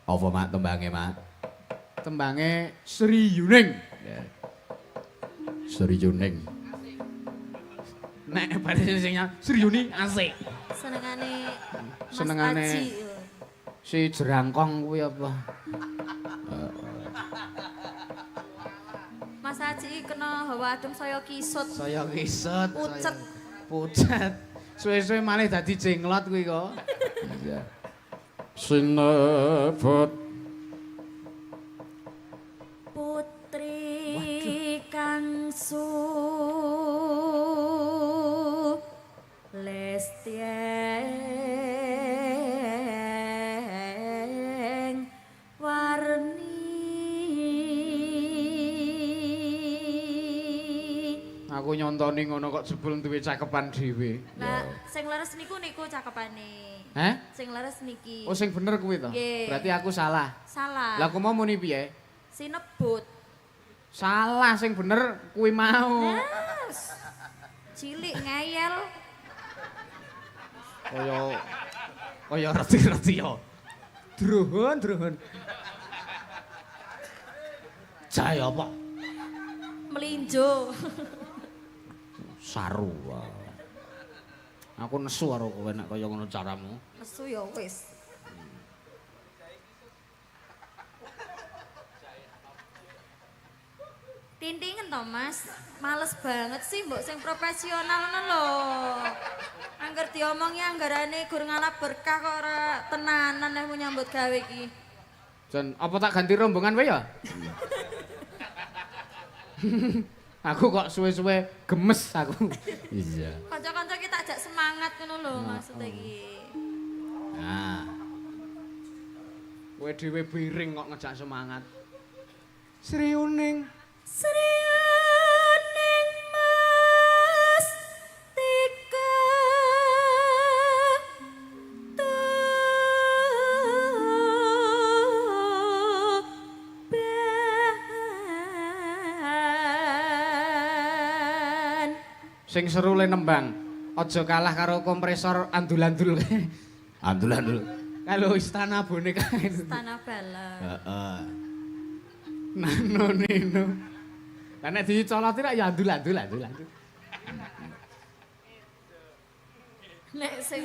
Apa Mak tembange, Mak? Tembange Sri Yuning. Sri Yuning. Nek bare sing Sri Yuni asik. Senengane Mas Senengane Aji. Si jerangkong kuwi apa? Mas Aji kena hawa adem saya kisut. Saya kisut, Pucet. Pucet. Suwe-suwe malih dadi jenglot kuwi kok. Iya. Sinebut Putri kang sulestyeng warni. Aku nyontoni ngono kok jebul duwe cakepan dhewe. Lah sing leres niku niku cakepane. Heh? Sing leres niki. Oh sing bener kuwi to? Nggih. Berarti aku salah. Salah. Lah aku mau muni piye? Sinebut. Salah sing bener kuwi mau. Yes. Cilik ngeyel. Kaya kaya reti-reti ya. Druhun, druhun. Jaya apa? Melinjo. Saru. Aku nesu karo kowe nek kaya ngono caramu. Nesu ya wis. Tintingen to, Mas. Males banget sih mbok sing profesional ngono lho. Angger diomongi anggarane gur ngalap berkah kok ora tenanan nek nyambut gawe iki. Jan, apa tak ganti rombongan wae ya? Aku kok suwe-suwe gemes aku. Iya. Kanca-kanca ki tak jak semangat ngono lho maksud iki. Nah. Kowe dhewe biring kok ngejak semangat. Sri Uning. Sri Uning Mas Tika Tuban. Sing seru le nembang. Aja kalah karo kompresor andul-andul. Andul-andul. Kalau istana boneka itu. Istana Balap. Heeh. Nano nino. Lah nek dicoloti rak ya andul-andul andul andul. Nek sing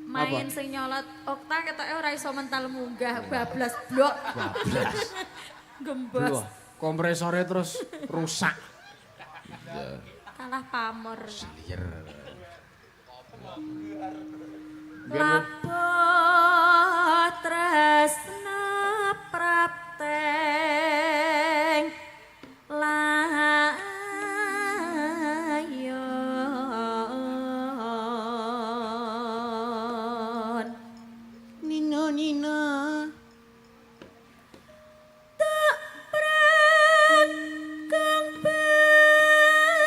main Apa? sing nyolot okta ketoke ora iso mental munggah bablas blok. Bablas. Gembos. Wah, kompresornya terus rusak. Kalah pamor. Liyer. Biyen Labuh tresna prapteng layon. Nino Nino. Tak prat kang bejana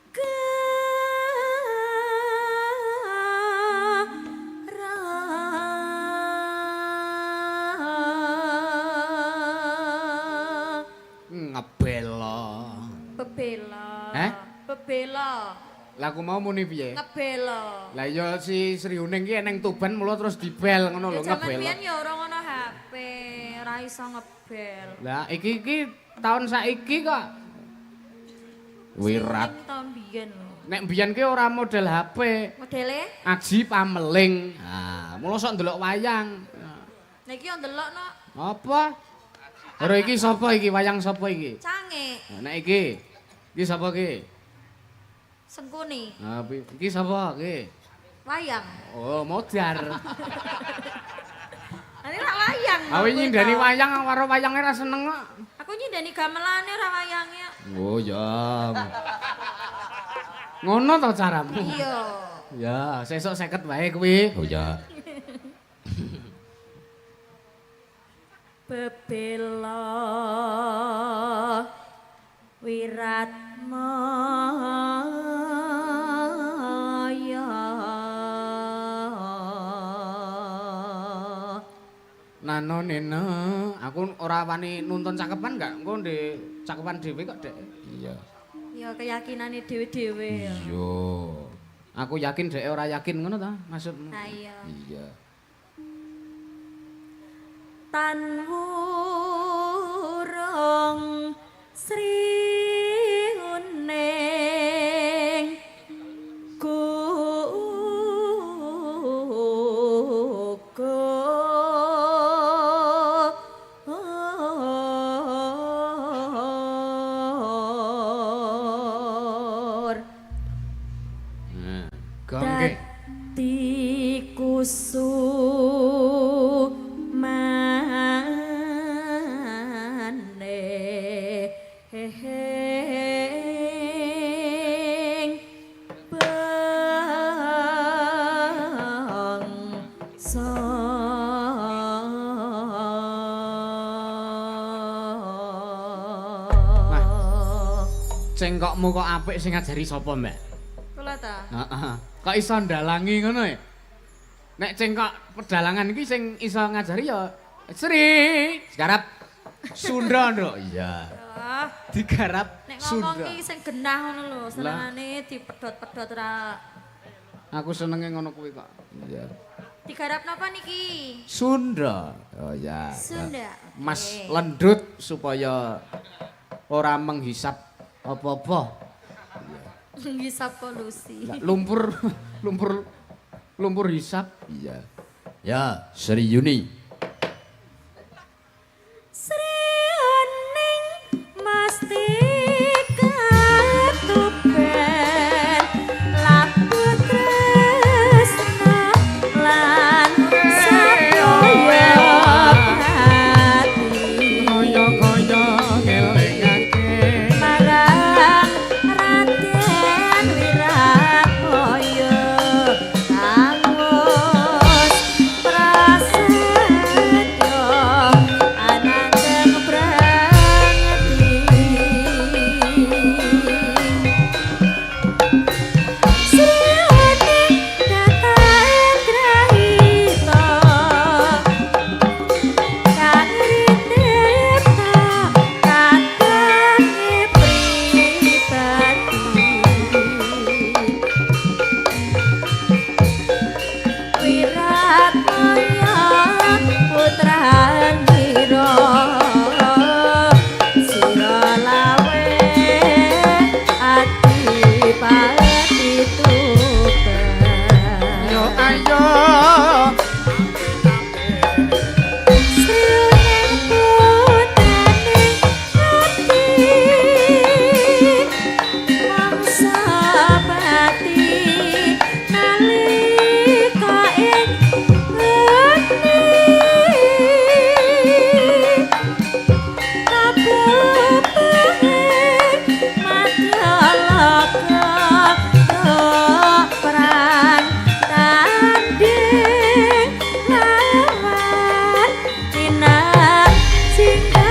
gara. Ngebela. Bebela. Heh? Bebela. Lah aku mau muni piye? Ngebela. Lah iya si Sri Uning ki eneng Tuban mula terus dibel ngono lho Ya jaman ngebela. biyen ya ora ngono HP, ora iso ngebel. Lah iki iki tahun saiki kok. Wirat. Sing tahun biyen lho. Nek biyen ki ora model HP, Modele aji pameling. Nah, mula sok ndelok wayang. nek iki yo ndelokno Apa? Ora iki sapa iki wayang sapa iki? cange Nah, nek iki iki sapa iki? sengkuni Nah, iki sapa iki? wayang. Oh, modar. Ini rak wayang. Awe nyindani wayang karo wayange ra seneng kok. Aku nyindani gamelane ora wayange. Oh ya. Ngono to caramu? Iya. Ya, sesuk 50 wae kuwi. Oh ya. Bebela wiratmaya. Nano neno, aku Aku ora wani nuntun cakepan gak? Engko ndek cakepan dhewe kok, Dek. Iya. Ya keyakinane dhewe-dhewe ya. Iya. Aku yakin dhek ora yakin ngono ta maksudmu? Nah iya. Iya. Tan wurung sri uning gugur Nah, gongke. dadi kusumane ing bangsa. Cengkokmu kok apik sing ngajari sapa, Mbak? Kula ta? Heeh. Kok iso ndalangi ngono ya? Nek cengkok pedalangan iki sing iso ngajari ya Sri. Garap Sunda, Nduk. Iya. Ah, Digarap nek ngomong Sunda. ki sing genah ngono lho, senengane dipedhot-pedhot ra. Aku senenge ngono kuwi kok. Iya. Digarap napa niki? Sunda. Oh ya. Sunda. Mas Oke. lendut supaya ora menghisap apa-apa. Ngisap polusi. Lah, Lumpur lumpur lumpur hisap. Iya. Ya, Sri Yuni. Sri Aning mesti katuben laku tresna lan sedaya hati. Kaya-kaya ngelingake Marang Raden Wirapaya kang prasetya anandeng prangeti. Sri Aning datang grahita kang rinepta kadange pribadi. Wiratmaya putranira sira lawe adipati Tuban. Yo ayo Sri Uning putrane ati mangsa pati nalika ing geni kabupahe madyaloka perang tanding lawan Pinajingga.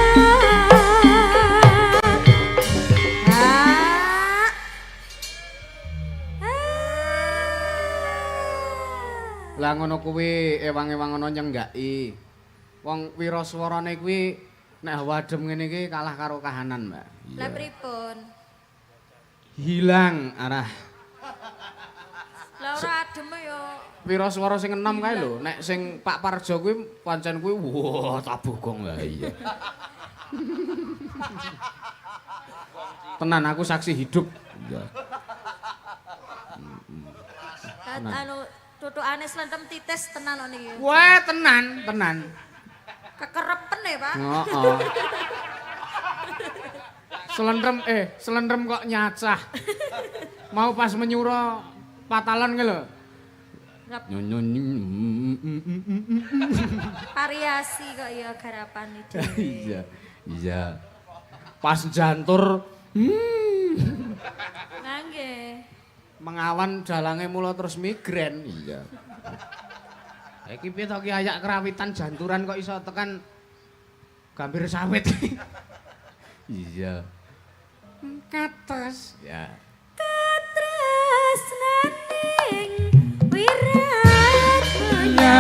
Ah. Ah. Lah ngono kuwi ewang-ewang ana nyenggaki. Wong wiraswarane kuwi nek hawa adem ngene iki kalah karo kahanan, Mbak. Lah pripun? Hilang arah. Lah ora adem ya. Wiraswara sing enom kae lho, nek sing Pak Parjo kuwi pancen kuwi wah tabuh gong lah iya. Tenan aku saksi hidup. Iya. Anu tutukane slentem titis tenan kok niki. Wah, tenan, tenan. Kekerepen ya, Pak. Heeh. Selentrem selentrem kok nyacah. Mau pas menyuro patalan ki lho. Variasi kok ya garapane dhewe. Iya. Iya. Pas jantur Lah nggih. mengawan dalange mula terus migrain. Iya. Iki piye to ki ayak kerawitan janturan kok iso tekan gambir sawit. Iya. Kates. Ya. Katresnaning wiratmaya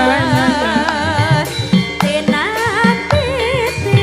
tinatiti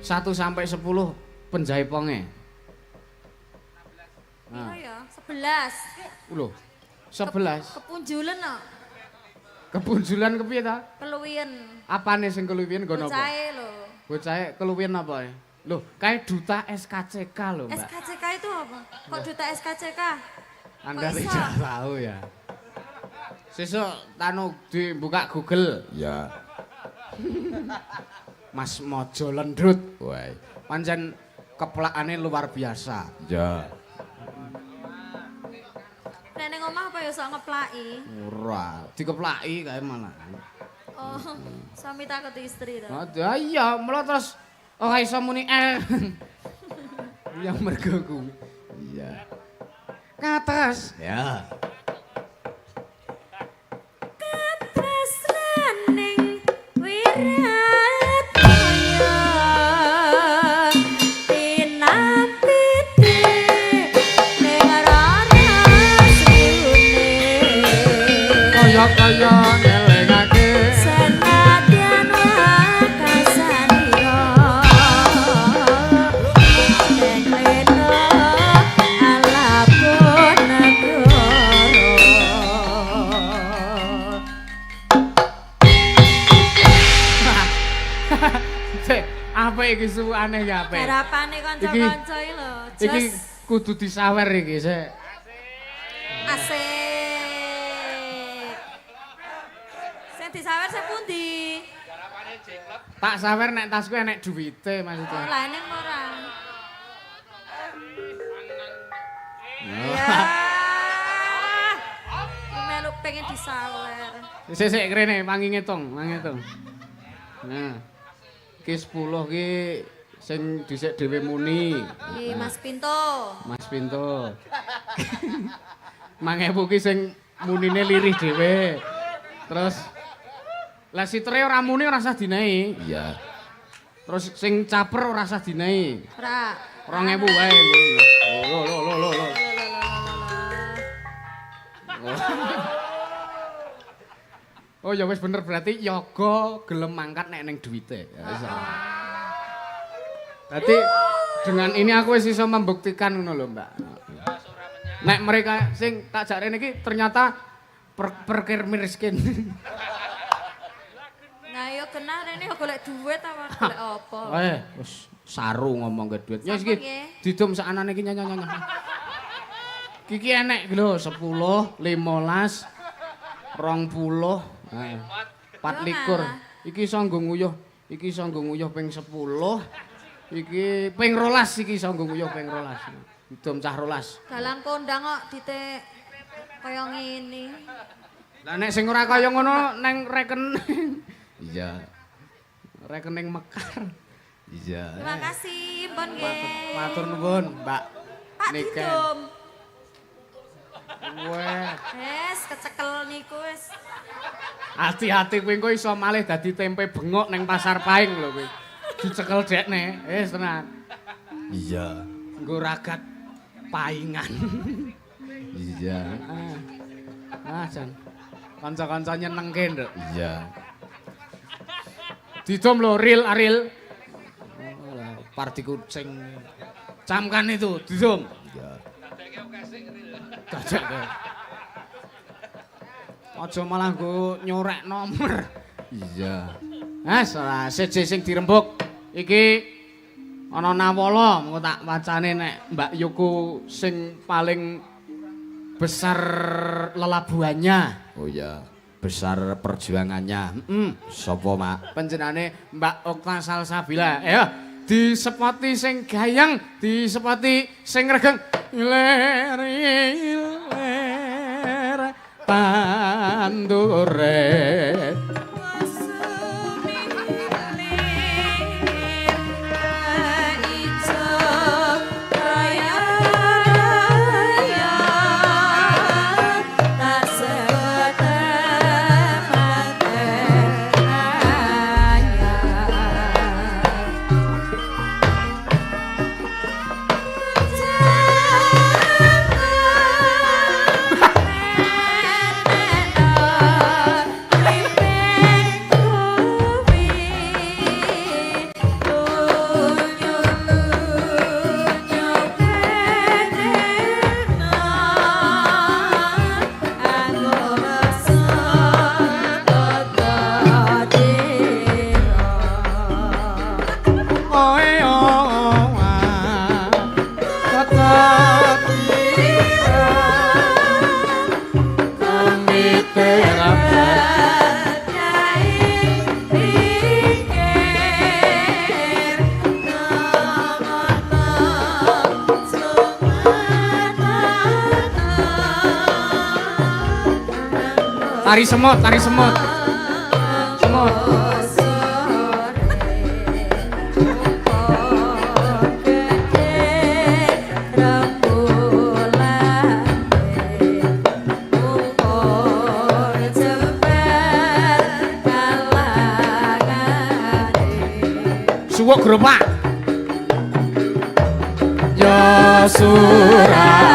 1 sampai 10 penjaiponge. Piro ya? 11. Lho, 11. Kepunjulen no. Kepunjulan kepiye ta? Keluwihen. Apane sing keluwihen nggo napa? Bocahe lho. Bocahe keluwihen apa ya? Lho, kae duta SKCK lho, Mbak. SKCK itu apa? Kok duta SKCK? Anda Kok iso? tidak tahu ya. Sesuk tanu dibuka Google. Ya. Mas Mojo Lendrut. Wah. Pancen keplakane luar biasa. Ya. Nek ning omah apa ya sok ngeplaki? Ora, dikeplaki kae malah. Oh, suami takut istri to. Oh, iya, mula terus ora iso muni eh. Yang mergo kuwi. Iya. Kates. Ya. Katresnaning wiratmaya tinapiti ning rara srune Kaya-kaya ngelingake. Senadyan wakasanira ning lena alapun negara. Cek, apik iki suwukane iki apik. Garapane kanca-kanca iki lho, Iki jos kudu disawer iki, sik. Asik. Sing disawer sing pundi? Tak sawer nek tasku enek duwite maksudnya. Oh, lah eneng ora. Ya. Melu pengen disawer. Sik sik rene mangi ngitung, mangi ngitung. Nah. Iki 10 ki sing dhisik dhewe muni. Iki Mas Pinto. Mas Pinto. 1000 ki sing munine lirih dhewe. Terus lah sitere ora muni ora usah dinehi. Iya. Terus sing caper ora usah dinehi. Ora. 2000 wae. Lho lho lho lho lho. Oh ya wis bener berarti yoga gelem mangkat nek ning duwite. Ya wis. Berarti dengan ini aku wis iso membuktikan ngono lho, Mbak. Nek mereka sing tak jak rene iki ternyata perkir miskin. Nah, yo kenal rene yo golek duit apa golek apa. Eh, wis saru ngomong ke duit. Ya wis Sampun iki nggih. didum sakanane iki nyanyi nyanyi. Kiki enek lho 10, 15, 20, 24. Iki iso nggo nguyuh, iki iso nggo nguyuh ping 10. Iki ping 12 iki iso nggo nguyuh ping 12. Didum cah 12. Dalang kondang kok ditek kaya ngene. Lah nek sing ora kaya ngono neng rekening. Iya. Rekening mekar. Iya. Terima kasih, pun nggih. Matur nuwun, Mbak Pak Niken. Didum. Weh. Wes kecekel niku wis. Hati-hati kowe engko iso malih dadi tempe bengok neng pasar Paing lho kowe. Dicekel dekne, wis tenan. Iya. Nggo ragat paingan. Iya. Ah, jan. Kanca-kanca nyenengke, Nduk. Iya. Didom lho, ril, aril. Oh, lah, parti kucing. Camkan itu, didom. Iya. Dadekke. Aja malah nggo nyorek nomor. Iya. Mas, ora siji sing dirembuk iki ana nawala mengko tak wacane nek Mbak Yuku sing paling besar lelabuhannya. Oh iya. Besar perjuangannya. Sopo, Mak? Panjenengane Mbak Okta Salsabila. Ayo disepoti sing gayeng, disepoti sing regeng. Ler ler tandure. Tari semut, tari semut. Semut. Suwuk gerobak. Ya surah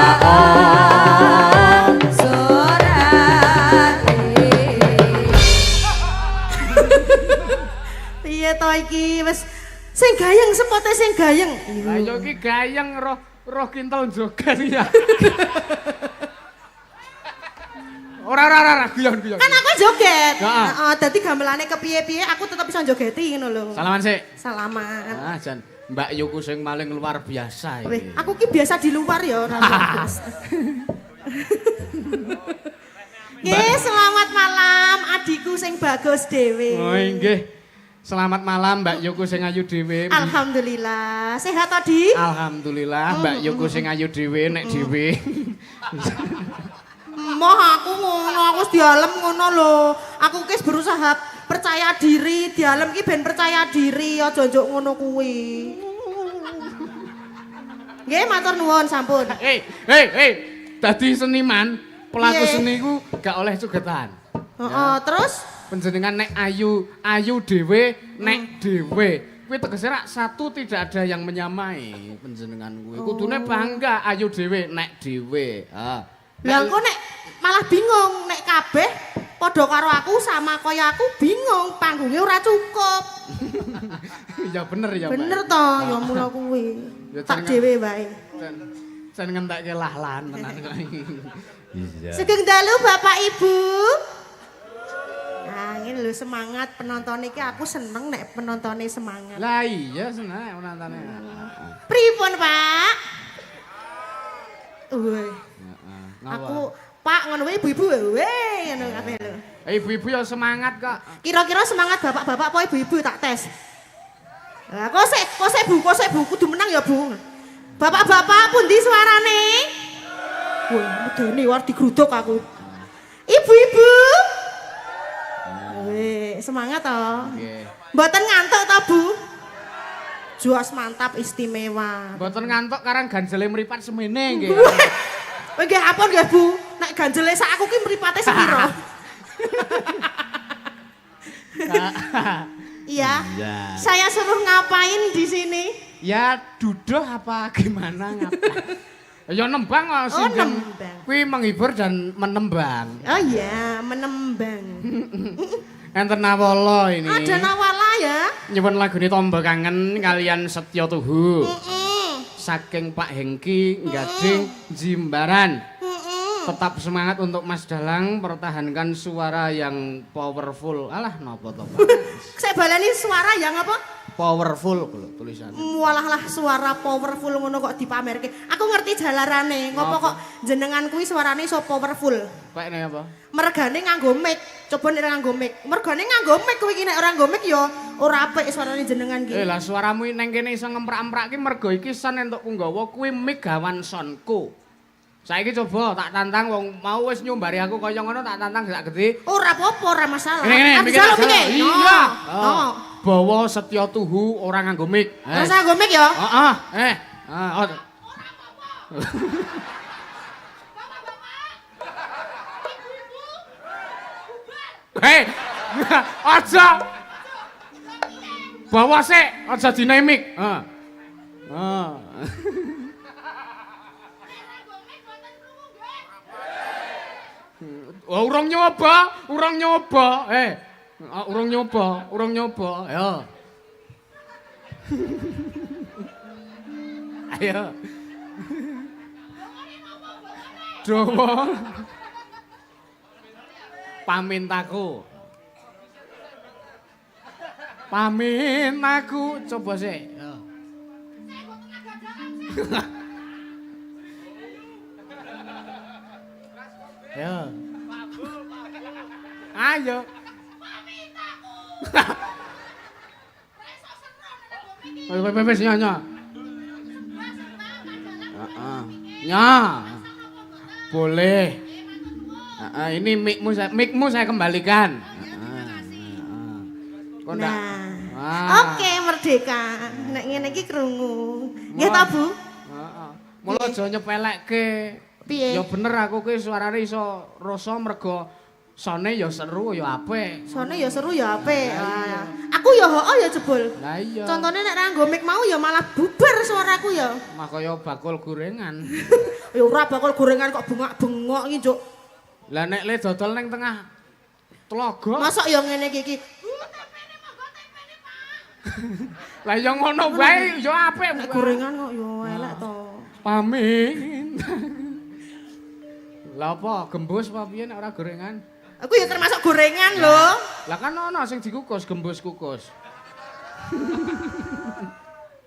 Piye to iki wis sing gayeng sepote sing gayeng. Lah ya iki gayeng roh roh kintel joget ya. Ora ora ora guyon guyon. Kan aku joget. Heeh. Heeh, dadi gamelane kepiye-piye aku tetep iso jogeti ngono lho. Salaman sik. Salaman. Ah jan Mbak Yuku sing paling luar biasa Weh, iki. aku ki biasa di luar ya ora bagus. Nggih, selamat malam adikku sing bagus dhewe. Oh nggih. Selamat malam Mbak Yuku sing ayu dhewe. Alhamdulillah. Sehat to, Di? Alhamdulillah Mbak Yuku sing ayu dhewe nek dhewe. Moh aku ngono, aku wis dialem ngono lho. Aku ki wis berusaha percaya diri, dialem ki ben percaya diri, aja njuk ngono kuwi. Nggih, matur nuwun sampun. Hei, hei, hei. Dadi seniman, pelaku Piye? seni ku gak oleh sugetan. Heeh, terus Panjenengan nek ayu, ayu dhewe, nek dhewe. Kuwi tegese rak satu tidak ada yang menyamai panjenengan kuwi. Kudune bangga ayu dhewe, nek dhewe. Ha. Lah engko nek malah bingung nek kabeh padha karo aku sama kaya aku bingung panggungnya ora cukup. Ya bener ya, Mbak. Bener to, ya mula kuwi. Ya, Tak jenengan- dhewe wae. Jan ngentekke lah-lahan tenan kok. Iya. Sugeng dalu Bapak Ibu. Nah, ngene lho semangat penonton iki aku seneng nek penontone semangat. Lah iya seneng penontonnya. Pripun, Pak? Woi, Heeh. aku Pak ngono wae ibu-ibu weh ngono kabeh lho. Ibu-ibu ya semangat kok. Kira-kira semangat bapak-bapak apa ibu-ibu tak tes. Lah kok sik Bu, kok sik Bu kudu menang ya Bu. Bapak-bapak pundi suarane? Wah, medeni war digruduk aku. Ibu-ibu. Weh, semangat toh. Nggih. Mboten ngantuk toh, Bu? Juas mantap istimewa. Mboten ngantuk karang ganjele mripat semene nggih. Weh, nggih ampun nggih, Bu. Nek ganjele sak aku ki mripate sepiro? Iya. Iya. Saya suruh ngapain di sini? Ya duduh apa gimana ngapa? Ya nembang kok Oh, sinden. nembang. Kuwi menghibur dan menembang. Oh iya, menembang. Enten Nawala ini. Ada Nawala ya. Nyuwun lagune Tombo Kangen kalian Setya Tuhu. Mm-mm. Saking Pak Hengki Gading Jimbaran. Mm-mm. Tetap semangat untuk Mas Dalang, pertahankan suara yang powerful. Alah napa to, Pak? Saya baleni suara yang apa? Powerful lho tulisannya. Walah lah suara powerful ngono kok dipamerke. Aku ngerti jalarane. Ngopo Ngopo? kok jenengan kuwi suarane iso powerful? Pakne apa? Mergane nganggo mic. Coba nek nganggo mic. Mergane nganggo mic kuwi iki nek ora nganggo mic ya ora apik suarane jenengan ki. Eh lah suaramu neng kene iso ngemprak-emprak ki mergo iki son entuk punggawa kuwi mic gawan sonku. Saiki coba tak tantang wong mau wis nyumbari aku kaya ngono tak tantang sak gede. Ora apa-apa, ora masalah. Ngene ngene Aku mikir jaluk tak piye? jaluk. Iya. No. Oh. Bawa Setya Tuhu ora nganggo mic. Ora usah nganggo mic ya. Heeh, eh. Ah, oh. Hei, aja. Bawa sik, aja dinamik. Heeh. Heeh. Oh, urung nyoba, urung nyoba. Eh, urung nyoba, urung nyoba. Ayo. Ayo. Dawa. Pamintaku. Pamintaku coba sik. Yo. Ayo. Ayo. Wes wes wes nya nya. Heeh. Nya. Boleh. Heeh, ini mic-mu saya kembalikan. Heeh. Kok ndak? Nah. Wah. Oke, merdeka. Nek ngene iki krungu. Nggih ta, Bu? Heeh. Mula aja nyepelekke. Piye? Ya bener aku ki suarane iso rasa mergo sone ya seru ya apik. Sone ya seru ya apik. Ah, aku ya hooh ya jebul. Lah iya. Contone nek ra nggo mic mau ya malah bubar suaraku ya. Mah kaya bakul gorengan. Ya ora bakul gorengan kok bengak-bengok iki, Cuk. Lah nek le dodol ning tengah tlaga. Mosok ya ngene iki iki. Lah ya ngono wae ya apik. Nek gorengan kok ya elek to. Pamin. Lah apa gembus apa piye nek ora gorengan? Aku ya termasuk gorengan lho. Lah kan ono sing dikukus gembus kukus.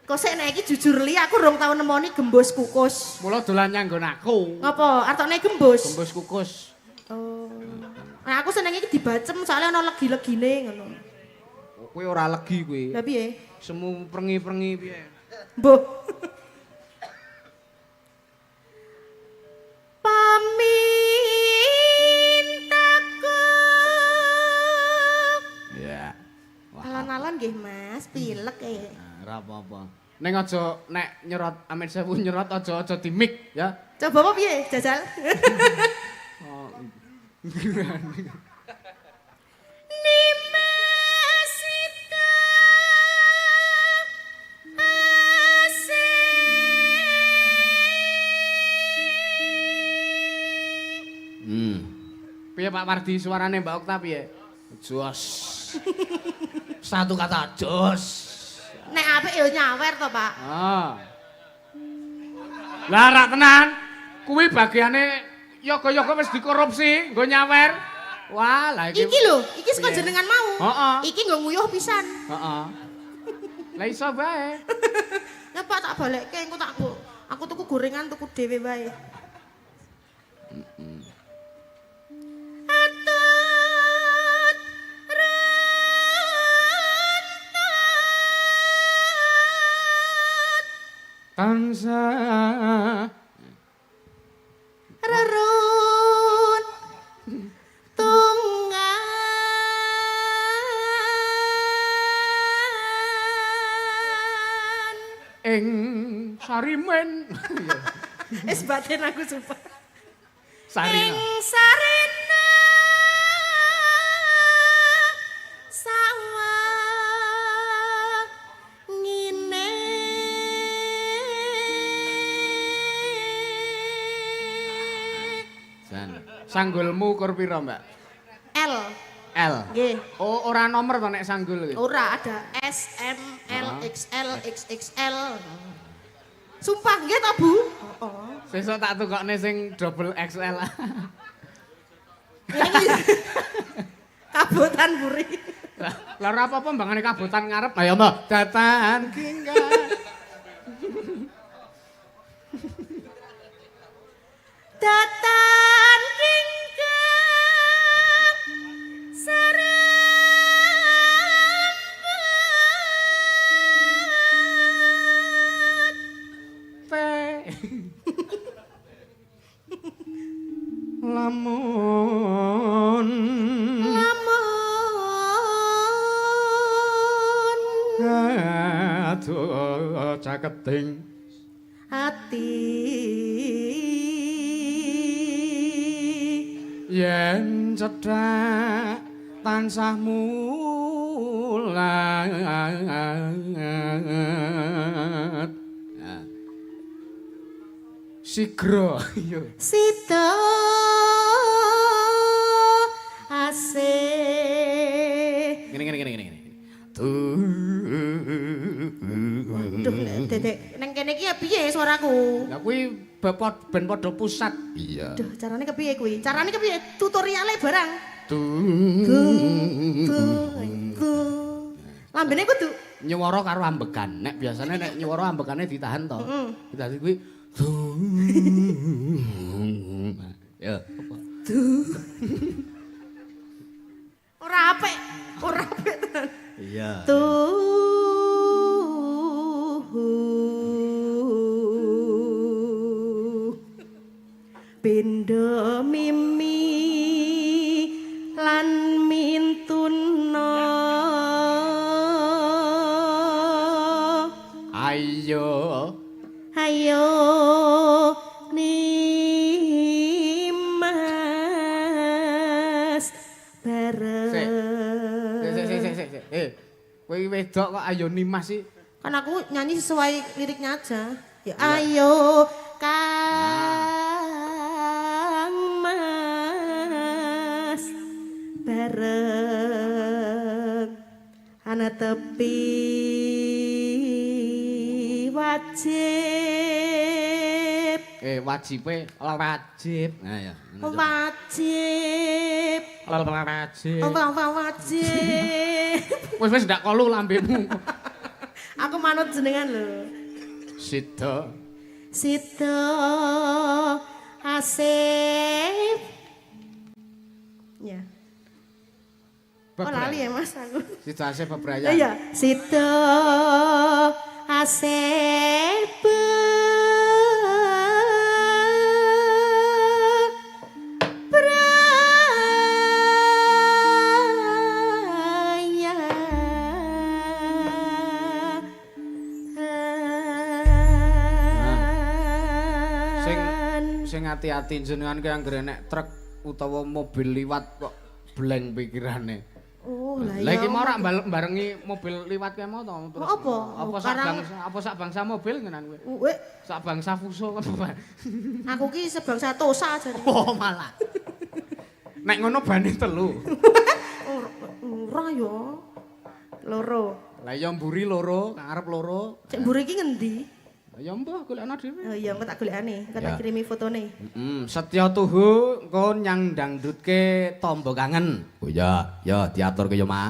Kok sik nek iki jujur li aku rong tau nemoni gembus kukus. Mula dolan nyanggon aku. Ngapa? Artone gembus. Gembus kukus. Oh. Nah, aku seneng iki dibacem soalnya ono legi-legine ngono. Oh, kuwi ora legi kuwi. Lah piye? Semu prengi-prengi piye? Mbuh. Pamintaku. Ya. Wah. Alon-alon nggih Mas, pilek e. Ora apa-apa. Ning aja nek nyerot amit sewu nyerot aja aja di mic ya. Coba apa piye, jajal? Oh. Nimasita asih. Piye Pak Mardi suarane Mbak Okta piye? Jos. Satu kata jos. Nek apik ya nyawer to, Pak. Ah. Lah rak tenan. Kuwi bagiane yoga-yoga wis dikorupsi nggo nyawer. Wah, lah iki. Iki lho, iki saka Piye? jenengan mau. Heeh. Iki nggo nguyuh pisan. Heeh. Lah iso bae. Ya Pak tak balekke engko tak aku tuku gorengan tuku dhewe wae. Atut runtut Tansah rerun tunggan. ing sarimen. Wis batin aku sumpah. Sarina. Ing sarina sawah ngene. Jan. Sanggulmu ukur pira, Mbak? L. L. Nggih. Oh, ora nomor to nek sanggul iki. Ora ada S M L XL XXL. Sumpah nggih to, Bu? Heeh. Sesuk tak tukokne sing double XL. Ini kabotan buri. Lah ora apa-apa mbangane kabotan ngarep. Ayo, Mbak. Datan kingga. Datan kingkang serempet. T. Lamun Lamun aduh caketing ati yen cedhak tansah mulat. Sigra iya. Sida asih. Ngene ngene ngene ngene. Waduh, Dedek, nang kene iki ya piye suaraku? Lah kuwi ben padha pusat. Iya. Duh, carane kepiye kuwi? Carane kepiye? Tutoriale barang. Tu. Tu, tu. Lambene kudu Nyuwara karo ambekan. Nek biasane nek nyuwara ambekane ditahan to. Dadi kuwi tu. Ya, apa? ora apik, ora apik tenan. Iya. Tuh. Pindho mimi. Monggo. Ayo Nimas bareng. Sik. Sik sik sik sik. Kowe wedok kok ayo Nimas sih? Kan aku nyanyi sesuai liriknya aja. Ya ayo Kang Mas bareng ana tepi wajib. Wajibe wajib. Nah ya. Wajib. Wajib. Wajib. Wis wis ndak kolu lambemu. Aku manut jenengan lho. Sida. Sida Asep. Ya. Oh lali ya Mas aku. Sida Asep bebrayan. Iya, Sida Asep. Sing ati-ati jenengan ki anggere nek truk utawa mobil liwat kok bleng pikirane. Oh, lah Lah iya. iki mau ora barengi mobil liwat kae mau to terus. Apa? Apa sak bangsa, apa sak bangsa mobil tenan kowe? Weh, Sak bangsa Fuso apa? aku ki sebangsa Tosa jane. Oh, malah. Nek ngono bane telu. Ora ya. Loro. Lah ya mburi loro, ngarep loro. Cek mburi iki ngendi? Ya mbah golekno dhewe. Oh iya, engko tak golekane, engko tak kirimi fotone. Setya Tuhu engko nyang dangdutke tombo kangen. Oh iya, ya diaturke ya, Ma.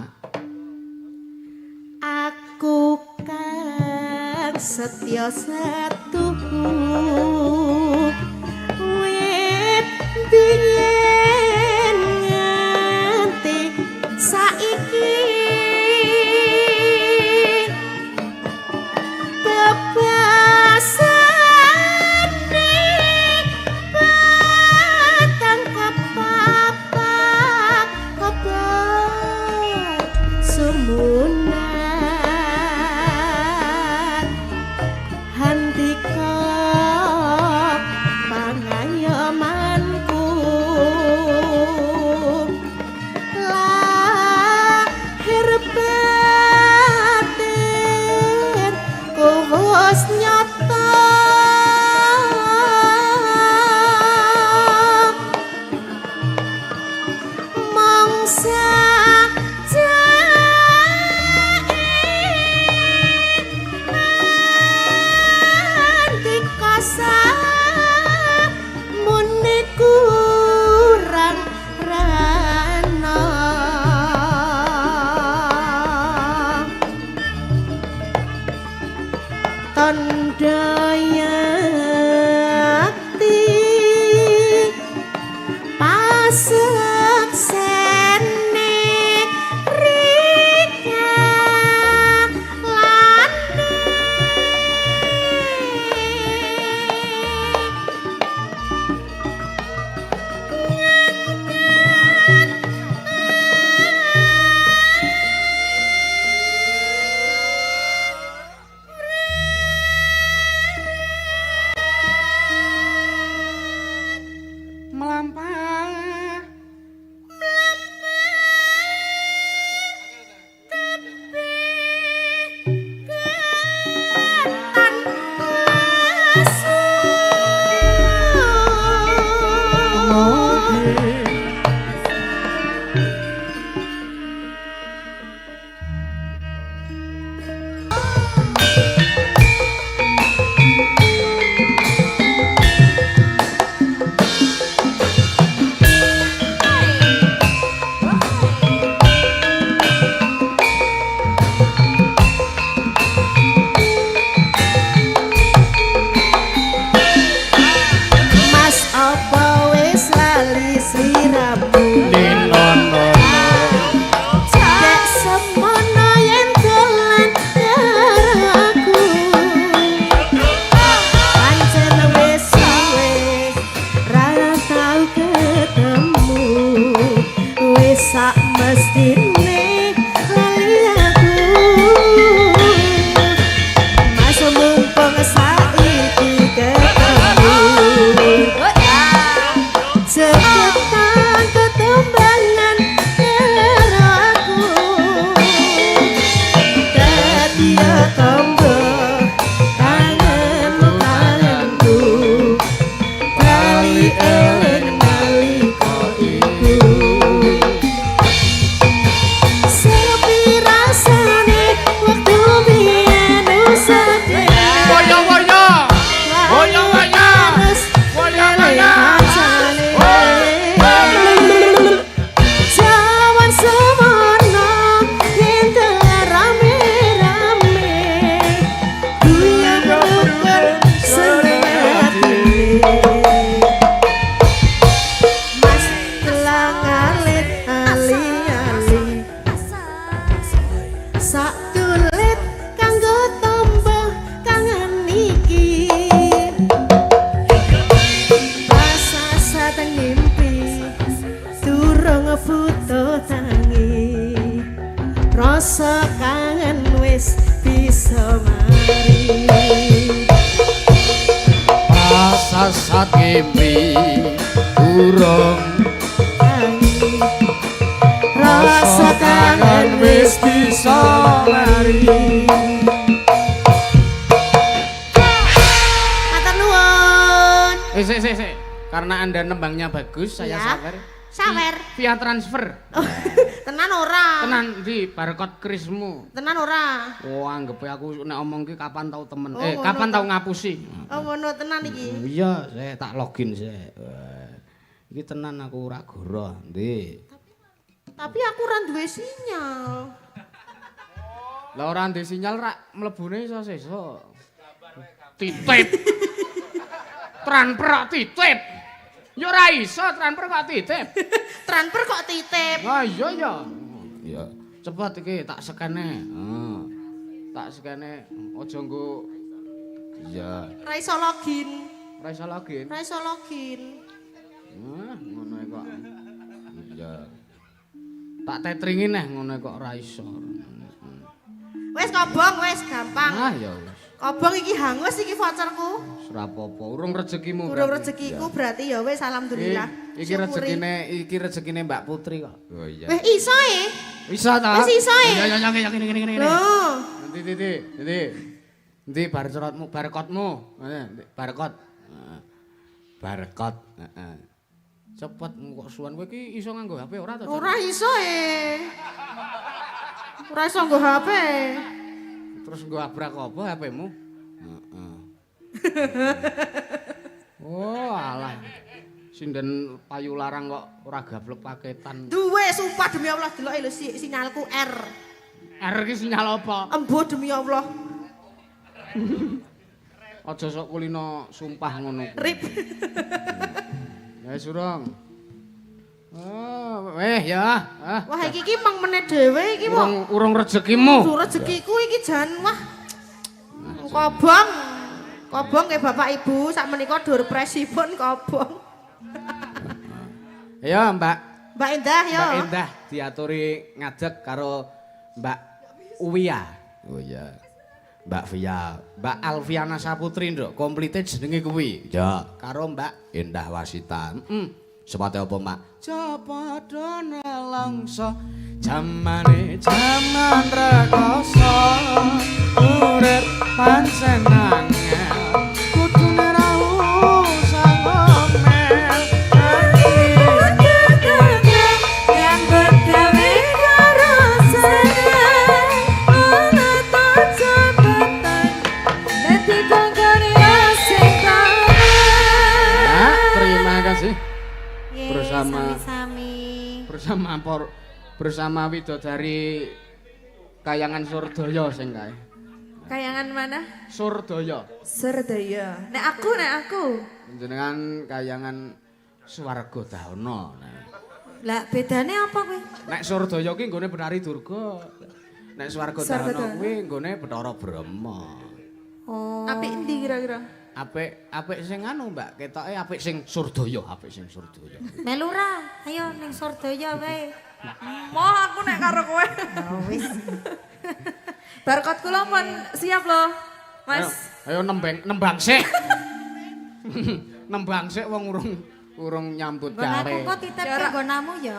Aku kang setya satuhu wit biyen nganti saiki bebasane batang kepapak kebon sumunan handika pangayomanku lahir batin wis nyata mangsa andika samune kurang rana tandha yakti paseksene rika lane cerot ngimpi urung Rasa kangen wis bisa mari. Matur nuwun. Eh, sik, sik, sik. Karena Anda nembangnya bagus, saya Ya. sawer. Sawer. Via transfer. Oh, tenan ora? Tenan di barcode krismu. Tenan ora? Oh, anggepe aku nek omong ki kapan tau temen. Oh, Eh, ngono kapan ta. tau ngapusi. Oh ngono tenan iki. Iya, saya tak login sik. Wah. Iki tenan aku ora goroh. Ndi? Tapi aku ora duwe sinyal. Lah ora ndek sinyal rak mlebune iso sesuk. Titip. Transfer kok titip. Ya ora iso transfer kok titip. Transfer kok titip. Lah iya ya. Iya. Cepet iki tak skene. Heeh. Tak skene aja nggo. Iya. Ora iso login. Ora iso login. Ora iso login. Wah, ngono kok. Iya. Tak tetringi neh ngono kok ora iso. Wis kobong wis gampang. Ah ya wis. Kobong iki hangus iki voucherku. Ora apa-apa, urung rezekimu. Urung berarti. rezekiku berarti ya wis alhamdulillah. Iki rezekine, iki rezekine Mbak Putri kok. Oh iya. Weh iso e. Iso ta? Wis iso e. Ya ya ya ya ngene ngene ngene. Lho. Nanti nanti nanti. Nanti bar cerotmu, barcode-mu. Barcode. Heeh. Barcode, heeh. Cepet kok suwan kowe iki iso nganggo HP ora to? Ora iso e. Ora iso nggo HP. Terus nggo abrak apa HP-mu? Heeh. Oh, alah. Sinden payu larang kok ora gablek paketan. Duwe sumpah demi Allah deloke lho sinyalku R. R iki sinyal apa? Embo demi Allah. Aja sok kulino sumpah ngono kuwi. Rip. Ya wis urung. Oh, eh ya. Ah. Wah iki iki mang meneh dhewe iki kok. Urung urung rezekimu. Urung rezekiku iki jan wah. Kobong. Kobong ke Bapak Ibu sak menika dur presipun kobong. Ya, Mbak. Mbak Endah ya. Mbak Endah diaturi ngadeg karo Mbak Uwia. Oh iya. Mbak Via, Mbak Alfiana Saputri nduk, komplite jenenge kuwi. Ya, karo Mbak Endah Wasita. Heeh. Sepate apa, Mak? Ja padha nelongso jamane jaman rekoso urip pancen angel kudune ra usah ngomel. Yang bergawe karo seneng ana ta jabatan dadi tanggane sing Ya, terima kasih. Bersama sami-sami. Bersama widodari Kayangan Surdaya sing kae. Kayangan mana? Surdaya. Surdaya. Nek aku, nek aku. Jenengan kayangan Swarga Dahana. Lah bedane apa kuwi? Nek Surdaya ki nggone Betari Durga. Nek Swarga Dahana kuwi nggone Bathara Brahma. Oh. Apik endi kira-kira? Apik apik sing anu, Mbak, ketoke apik sing Surdaya, apik sing Surdaya. Melu ra? Ayo ning Surdaya wae. Moh aku nek karo kowe. Oh wis. Barcode kula pun siap lho, Mas. Ayo, ayo nembang sik. Nembang sik wong urung nyambut Nggon aku gawe. kok titipke nggonamu ya.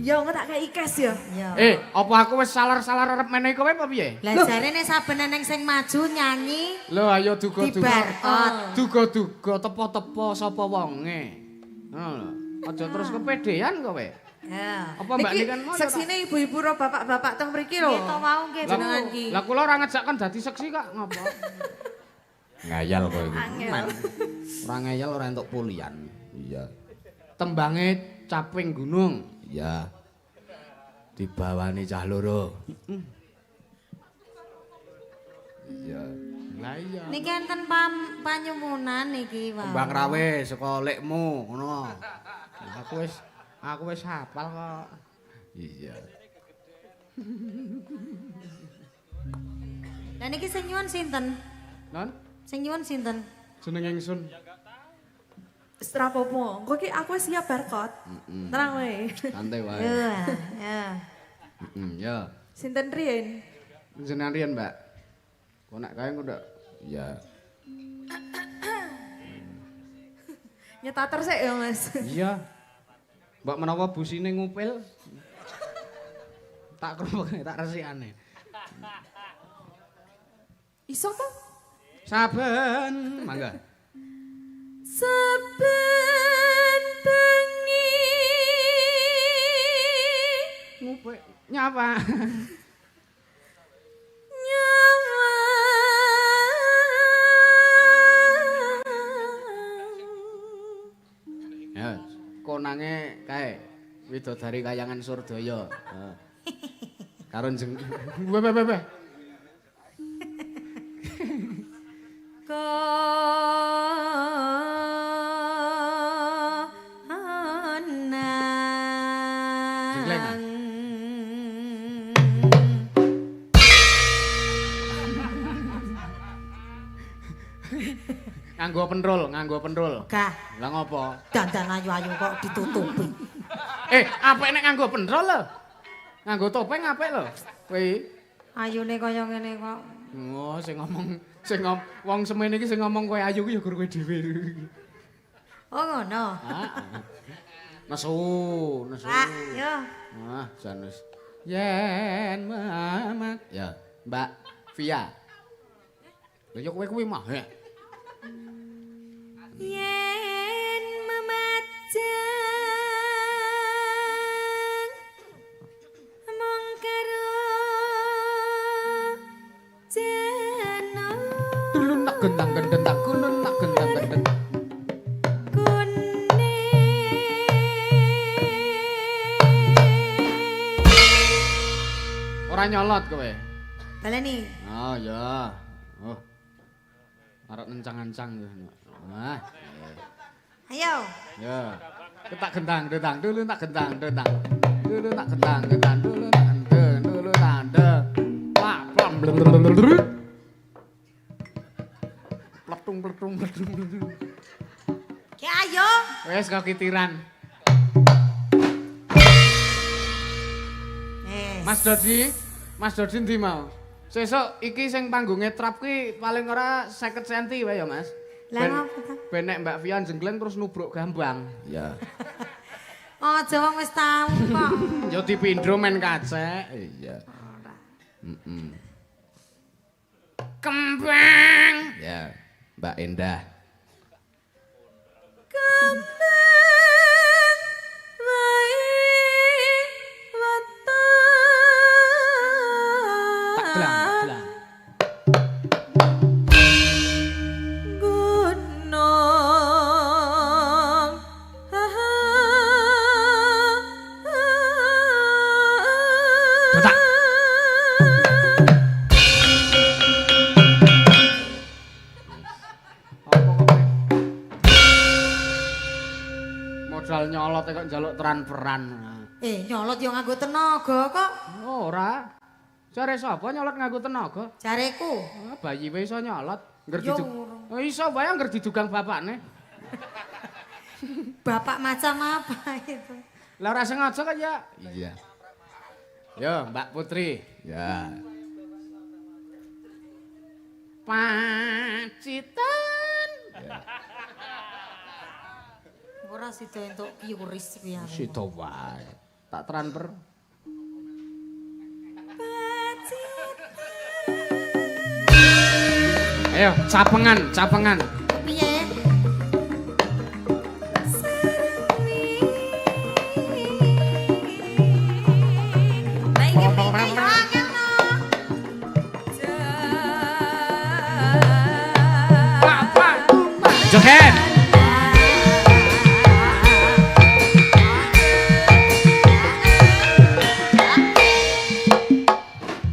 Ya engko tak kei cash ya. Ya. Eh, apa aku wis salar-salar arep menehi kowe apa piye? Lah jarene saben eneng sing maju nyanyi Lho ayo duga-duga. dibarkot. Duga-duga tepo-tepo sapa wonge. Ngono lho. Aja terus kepedean kowe. Ya. Apa Mbak Niki Niken mau? ya seksine ibu-ibu ro bapak-bapak teng mriki lho. Nggih to wau nggih. Bu. Jenengan ki. Lah kula ora ngejak kan dadi seksi kok ngapa? Ngayal kowe iki. Ora ngayal ora entuk pulian. Iya. Tembange caping gunung. Iya. Dibawani cah loro. Iya. Lah iya. Niki enten panyumunan niki wau. Kembang rawe saka lekmu ngono. Aku wis hafal kok. Iya. Lah niki sing nyuwun sinten? Non, Sing nyuwun sinten? jeneng ingsun. Wis ora apa-apa. Engko ki aku wis siap barcode. Tenang wae. Santai wae. Ya, ya. Heeh, ya. Sinten riyen? Jenengan riyen, Mbak. Kok nek kae engko ndak. Iya. Nyetater sik ya, Mas. Iya. Mbok menawa busine ngupil. Tak krupuk tak resikane. Iso to? Saben mangga. Saben bengi Ngupil nyapa. Nyawang. Ya, konange kae widodari kayangan Surdaya. Heeh. Karo jeng Weh weh weh. Jenggleng, ah? Konang. Nganggo penrul, nganggo penrul. Gah, Lah ngopo? dandan ayu-ayu kok ditutupi. Eh, apik nek nganggo penrul lho. Nganggo topeng apik lho. Kowe Ayune kaya ngene kok. Oh, sing ngomong sing ngom, wong semene iki sing ngomong kowe ayu ku ya gur kowe dhewe. Oh ngono. Heeh. Nesu, nesu. Pak, yo. Ah, jan wis. Yen Muhammad. Ya, Mbak Via. Lha ya kowe kuwi mah. Ya. Yen memajang mung karo jeno Tulun nak gendang gendang kulun nak gendang gendang. kuning. Ora nyolot kowe. Baleni. Oh ya. Oh. Arep nencang-encang. Wah. Ayo. Ya. Ketak gendang gendang dulu tak gendang gendang. Dulu tak gendang gendang dulu tak gendang dulu tanda. Plak plam. Pletung pletung pletung. Pletung. Ki ayo. Wes kok kitiran. Eh. Mas Dodi, Mas Dodi ndi mau? Sesuk iki sing panggunge trap ki paling ora 50 cm wae ya, Mas. Lah ngopo ta? Ben nek Mbak Via jenggleng terus nubruk gambang. Iya. Aja wong wis tau kok. Ya dipindho men kacek. Iya. Ora. Heeh. Kembang. Ya, Mbak Endah. Kembang wae Tak gelang, tak wetan gelang. gunung. Detak. Apa kok kowe? Modal nyolot kok njaluk transferan. Eh, nyolot yo nganggo tenaga kok. Oh, ora. Jare sapa nyolot nganggo tenaga? Jareku. Ah, bayi wae iso nyolot. Ngger Ya didug. ora. Oh, iso wae angger didugang bapakne. Bapak macam apa itu? Lah ora sengaja kan ya? Iya. Yo, Mbak Putri. Ya. Pacitan. Ora sida entuk kiuris kuwi aku. Sida wae. Tak transfer. Ayo, capengan, capengan. Piye? Lah iki piye yo angel no. Joget.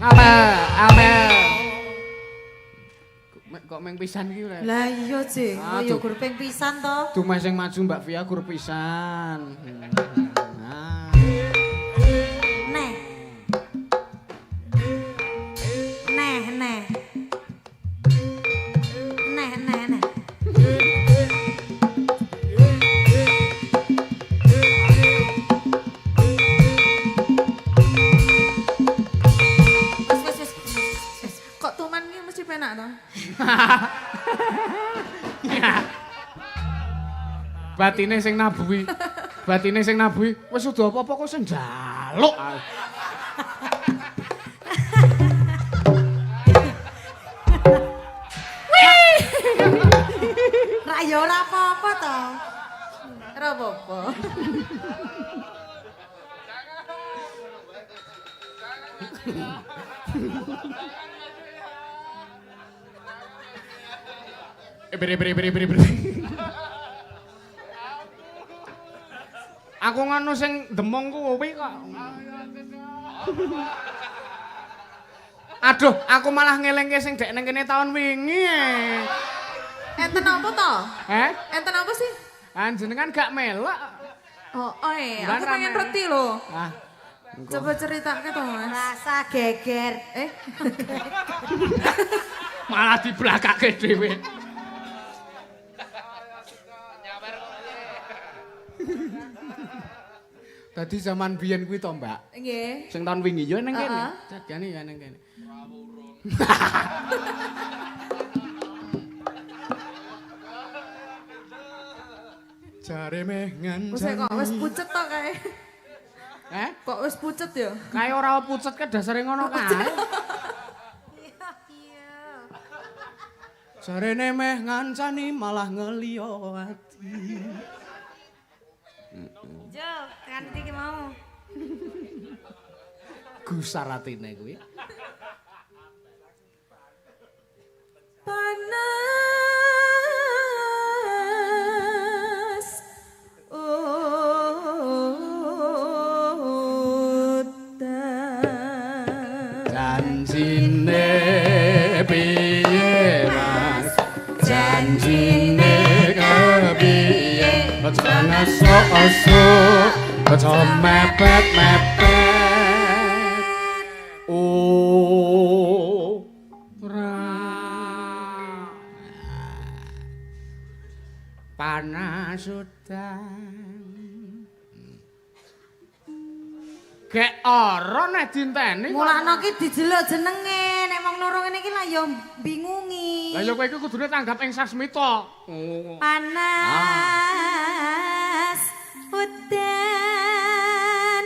Amel, amel. Kok meng pisan iki lho. Lah iya, Jeng. Ah, Kok ya duh. gur ping pisan to. Dumeh sing maju Mbak Via gur pisan. Nah. Neh. Neh, neh. Neh, neh, neh. Wes, wes, wes, wes. Kok tuman ki mesti penak to? Batine sing nabuhi. Batine sing nabuhi wis udah apa-apa kok sing njaluk. Ra ya ora apa-apa to. Ora apa-apa. Beri beri beri beri beri. Aku ngono sing demong kuwi kok. Aduh, aku malah ngelingke sing dek nang kene taun wingi. Enten apa to? Eh? Enten apa sih? Panjenengan gak melok. Oh, aku pengen reti lho. Ah. Coba ceritake to, Mas. Rasa geger. Eh. Malah diblakake dhewe. Dadi zaman biyen kuwi to, Mbak. Nggih. Sing taun wingi yo nang kene. Jagane yo nang kene. Jare meh Wis kok wis pucet to kae. Eh? Kok wis pucet ya? Kae ora pucet ke dasare ngono kae. Iya, iya. Jarene meh ngancani malah ngeliyo ati. Jo, tekan iki mau. Gusar atine kuwi. Panas udan. Janjine piye Mas? Janjine kepiye? Aja ngesuk-esuk, aja mepet-mepet. Oh. Ora. Panas udan. Gek ora nek dinteni. Mulakno ki dijeluk jenenge, nek wong loro ngene iki lah ya bingungi. Lah ya kowe iki kudune tanggap ing sasmita. Oh. Panas udan,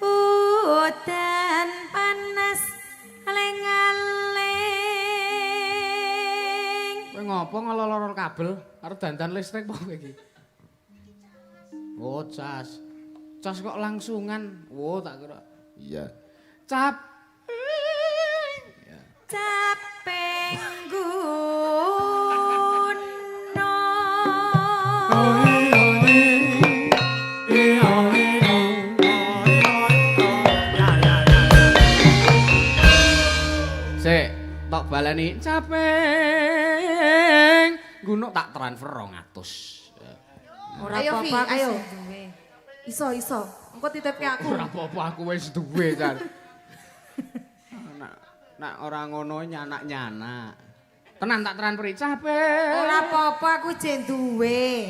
udan panas aling-aling. Kowe ngopo ngelolor kabel karo dandan listrik apa kowe iki? Oh, cas. Cas kok langsungan. Oh, tak kira. Iya. Cap. Capeng gunung. Sik, tok baleni capeng gunung tak transfer 200. Ora Ayo, Vi, apa-apa aku ayo. sing duwe. Iso, iso. Engko titipke aku. Ora apa-apa aku wis duwe kan. Nak nak ora ngono nyanak-nyanak. Tenan tak transferi capek. Ora apa-apa aku jek duwe.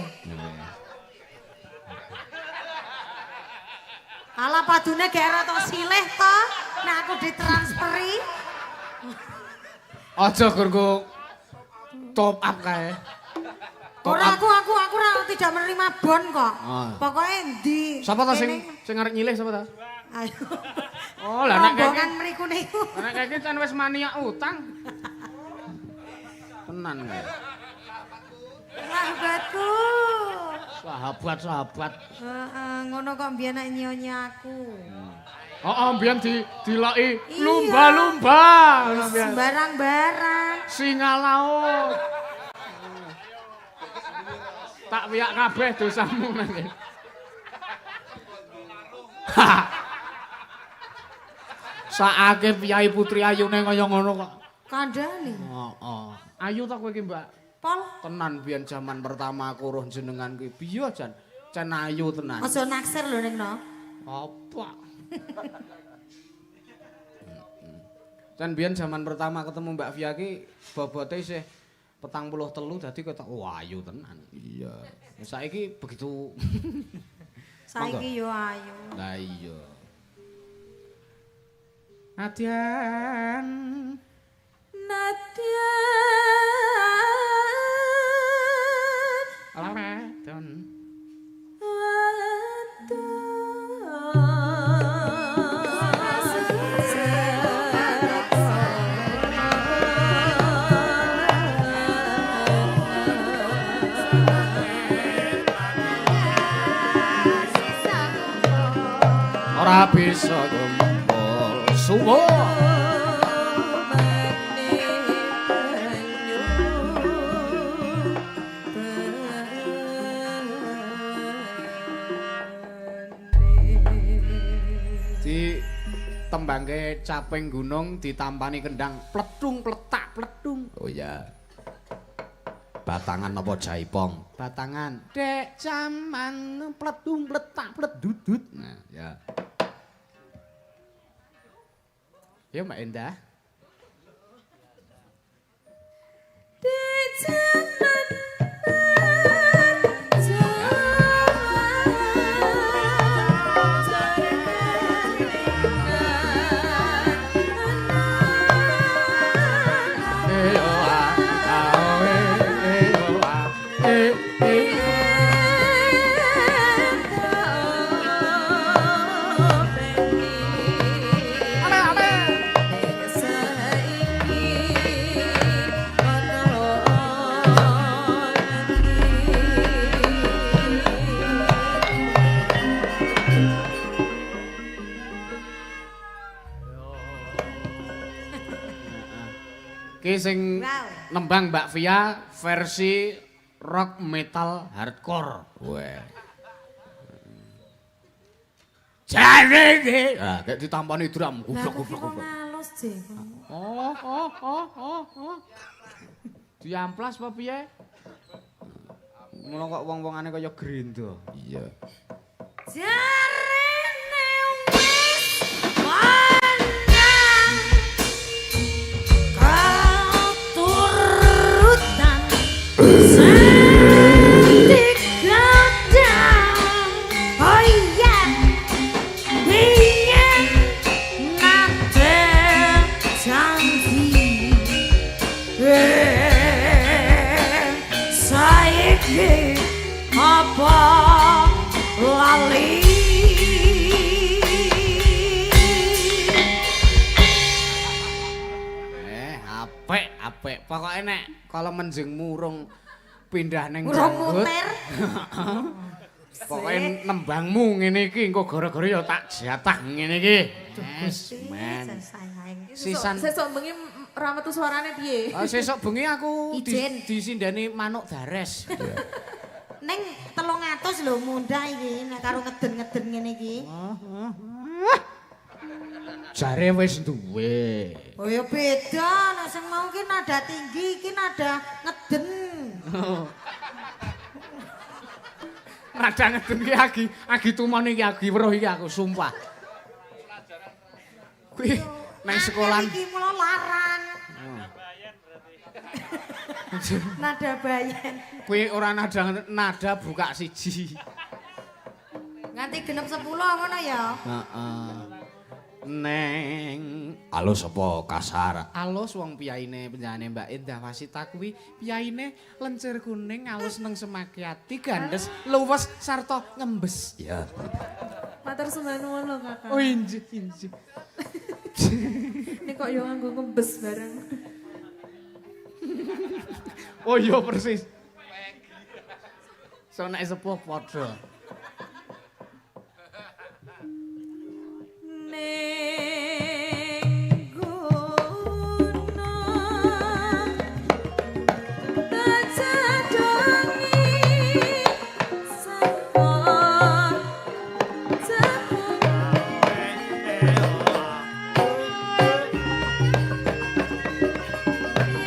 Alah padune gek ora tok silih to. Nek aku ditransferi. Aja gur go top up kae. Top Ora up. aku ora tidak menerima bon kok. Ah. Pokoke endi? Sapa ta sing sing arep nyilih sapa ta? Ayo. Oh, lah nek rombongan mriku niku. Nek kae iki can wis maniak utang. Tenan kowe. Sahabatku. Sahabat-sahabat. Heeh, ngono kok mbiyen nek nyonya aku. Heeh, mbiyen diloki Iya. lumba-lumba ngono mbiyen. Sembarang-barang. Singa laut. Tak wiyak kabeh dosamu nang kene. Saake piyai putri ayune kaya ngono kok. Kandhane. Heeh. Ayu ta kowe iki, Mbak? Pol, Tenan biyen jaman pertama aku roh jenengan kuwi biyo jan. Jan ayu tenan. aja naksir lho ning no. Apa? Jan biyen jaman pertama ketemu Mbak Via ki bobote isih 43 dadi ketok wah ayu tenan. Iya. Saiki begitu. Saiki yo ayu. Lah iya. Nadyan. Nadyan. Lamedon. Ora bisa kumpul. Suwun. Di tembangke caping gunung ditampani kendang pletung pletak pletung. Oh iya. Batangan apa jaipong? Batangan. Dek jaman pletung pletak pledudut. Nah, ya. Ya Mbak Endah. Dek jaman Ki sing nembang Mbak Via versi rock metal hardcore. Weh. Jare iki. Ah, kayak ditampani drum goblok goblok goblok. Halus je. Oh, oh, oh, oh, oh. Diamplas apa piye? Ngono kok wong-wongane kaya grendo. Iya. Jarene wis menang katurutan sing digadang. Oh iya, biyen nate janji, saiki apa lali? Apik, apik. Pokoke nek kala menjeng murung pindah neng Urung janggut. muter. Pokoke nembangmu ngene iki engko gara-gara ya tak jatah ngene iki. Yes, men. Sisan. Sesuk bengi ra metu suarane piye? Oh, sesuk bengi aku Ijen. disindani manuk dares. Neng 300 lho mundah iki nek karo ngeden-ngeden ngene iki. Jare wis duwe. Oh ya beda, nek sing mau ki nada tinggi, iki nada ngeden. Nada ngeden ki agi tumone iki agi weruh iki aku sumpah. Kuwi nang sekolah Iki mula larang. Nada bayen. Kuwi ora nada nada buka siji. Nganti genep 10 ngono ya. Heeh. Neng Alus apa kasar? Alus wong piyaine penjane Mbak Endah Wasita kuwi piyaine lencir kuning alus neng semakiati gandes luwes sarta ngembes. Iya. Matur sembah nuwun lho Kakak. Oh injih injih. Ini kok yo nganggo ngembes bareng. Oh iya persis. So nek sepuh padha. Ning gunung tajadongi saka jepung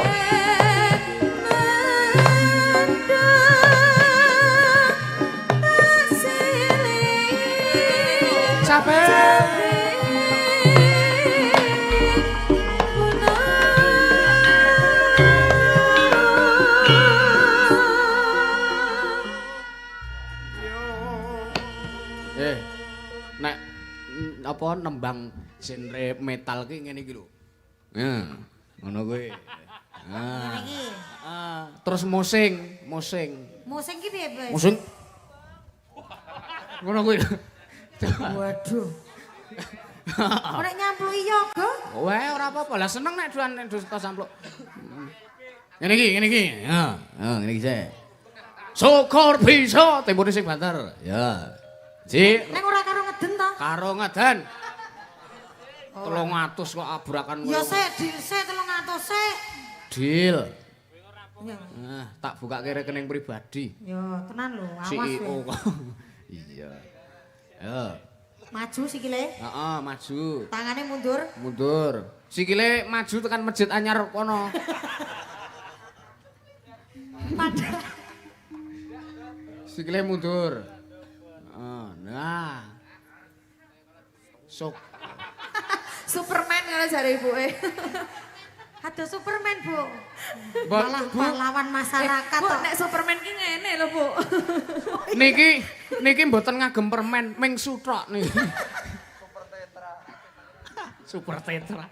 yen mendung tak silih. Capek. Nek apa nembang genre metal ki ngene iki lho. Heeh. Ngono kuwi. Ngene iki. Terus mosing, mosing. Mosing ki piye, Bes? Mosing. Ngono kuwi. Waduh. Nek nyampluki yoga, Weh, ora apa-apa. Lah seneng nek duan nek dos sampluk. Ngene iki, ngene iki. Ya, ya ngene iki sik. Syukur bisa tempone sing banter. Ya. Ji. Nek ora karo ngeden to? Karo ngeden. 300 kok abrakan Ya sik, deal sik 300 sik. Deal. Ya. Nah, tak bukake rekening pribadi. Ya, tenan lho, awas CEO kowe. kok. Iya. Yo. Maju sikile. Heeh, maju. Tangane mundur. Mundur. Sikile maju tekan masjid anyar kono. Padahal Sikile mundur. Heeh, nah. Sok Superman ngono jare ibuke. ada Superman, Bu. Mbak, Malah Bu. pahlawan masyarakat Bu, kok. nek Superman ki ngene lho, Bu. Niki niki mboten ngagem permen, ming suthok niki. Super tetra. Super tetra.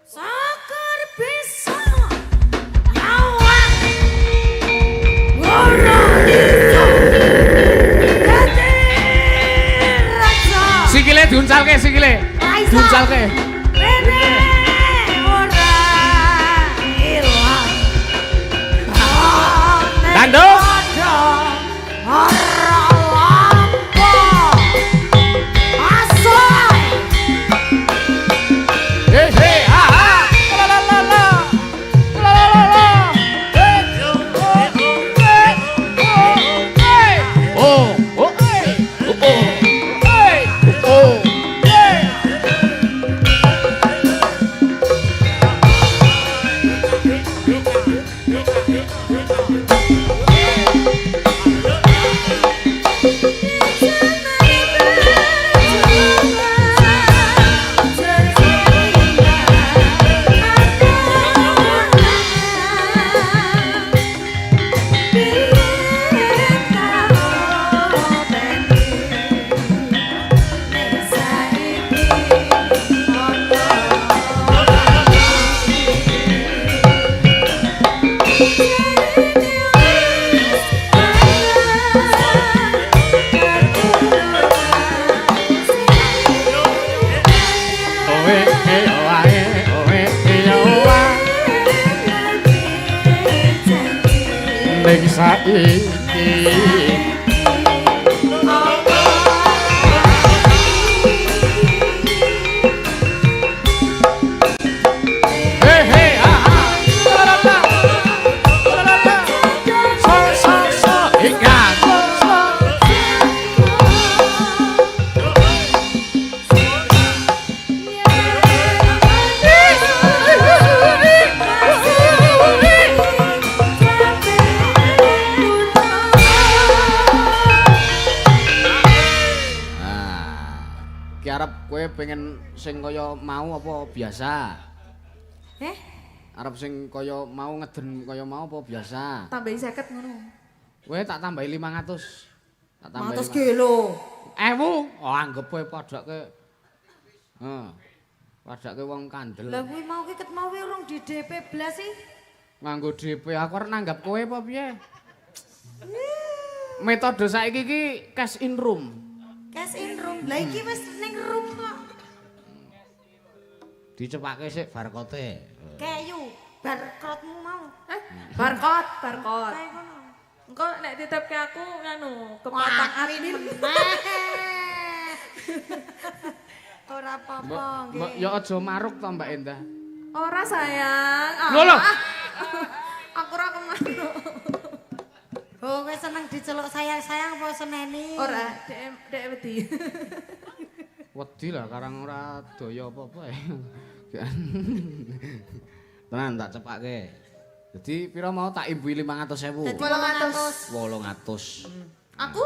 Syukur bisa nyawang ngono iso dadi raja. Sikile diuncalke sikile. Ra iso. Diuncalke. Rene ora ilang. Dando. Ora lampa. Asoy. He he ha ha. La la la la. La la la la. He oh eh oh eh oh oh eh oh oh eh oh eh. Oh eh eh oh ah, eh oh eh eh oh ah. Ning saiki. He he ha ha. La la la. La la la. So so so ikan. So. Nah, ki arep kowe pengen sing kaya mau apa biasa? Eh, Arep sing kaya mau ngeden kaya mau apa biasa? Tambahi 50 ngono. Kowe tak tambahi 500. Tak tambahi 500 kilo. 1000. Oh, anggep kowe padake. Heeh. Padake wong kandel. Lah kuwi mau ki ket mau wi urung di DP blas sih. Nganggo DP aku arep nanggap kowe apa piye? Metode saiki ki cash in room. Cash in room. Lah iki wis ning room kok. Dicepake sik barkote. Keyu barcode-mu mau. Eh, barcode, barcode. Kayak ngono. Engko nek titipke aku nganu, kepotong admin. Ora apa-apa Mbok mbok nggih. ya aja maruk to Mbak Endah. Ora sayang. Ah, Lho, lho. ah. Aku ora kemaruk. Oh, kowe seneng diceluk sayang-sayang apa seneni? Ora, dek dek wedi. Wedi lah karang ora daya apa-apa ya. Tenan tak cepake. Jadi pira mau tak imbui 500.000. Dadi 800. 800. Aku?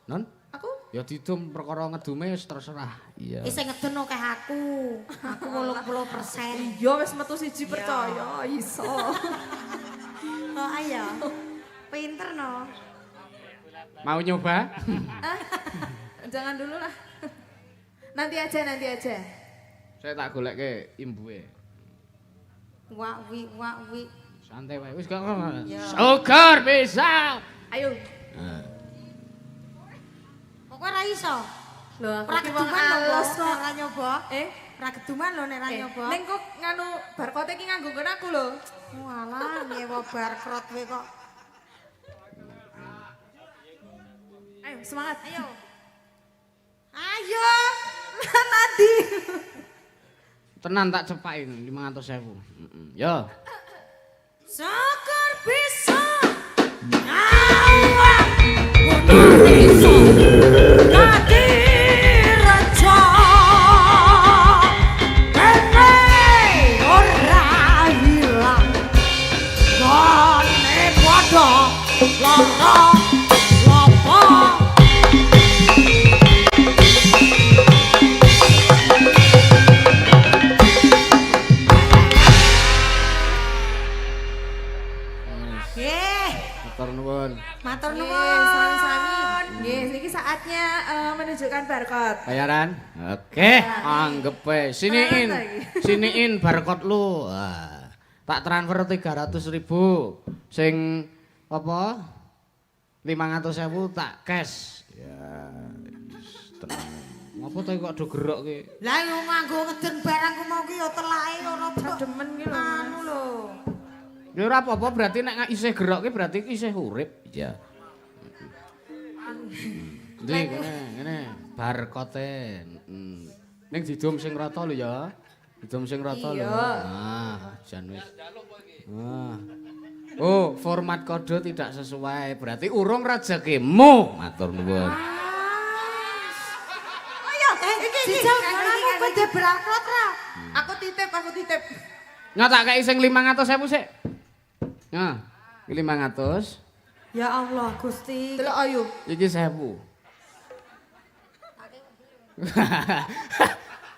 Non? Aku? Ya didum perkara ngedume wis terserah. Iya. Isih ngeden akeh aku. Aku 80%. Iya wis metu siji percaya iso. Oh ayo. Pinter no. Mau nyoba? Ah, jangan dulu lah. Nanti aja, nanti aja. Saya tak golekke imbuhe. Wak wi wak wi. Santai wae wis gak. Ya. Syukur bisa. Ayo. Kok ora iso? Lho aku Ora ki wong keduman lho alus nek kok. ora nyoba. Eh, Ora keduman lho nek ora eh, nyoba. ning kok nganu barcode iki nganggo nggon aku lho. Walah nyewa barcode kowe kok. Ayo. Ayo semangat. Ayo. Ayo. Nanti. Tenan tak cepaki 500.000. Heeh. Yo. Syukur bisa ngawang iso dadi raja. Kene ora ilang. Gone padha lara lopo. Nggih, Matur nuwun. matur Nggih, nuwun. sami-sami. Nggih, niki saatnya menunjukkan barcode. Bayaran? Oke, anggep ae. Siniin. Mana lagi? Siniin barcode lu. Wah. Tak transfer 300.000. Sing apa? 500.000 tak cash. Ya, wis, tenang. Ngopo to kok do gerok ki? Lah yo nganggo ngeden barang ku mau ki yo telake ora Demen ki lho, Mas. Anu lho. Ya ora apa-apa berarti nek isih gerok ki berarti isih urip. Iya. Ndi kene, ngene barcode. Ning didum sing rata lho ya. Didum sing rata lho. Iya. Ah, jan wis. Ah. Oh, format kode tidak sesuai. Berarti urung rezekimu. Matur nuwun. Oh iya, iki iki. Jajal ngono kowe barcode ra? Aku titip, aku titip. Nya tak kei sing 500.000 sik. Nah, iki 500, Ya Allah, Gusti. Delok ayu. iki 1000.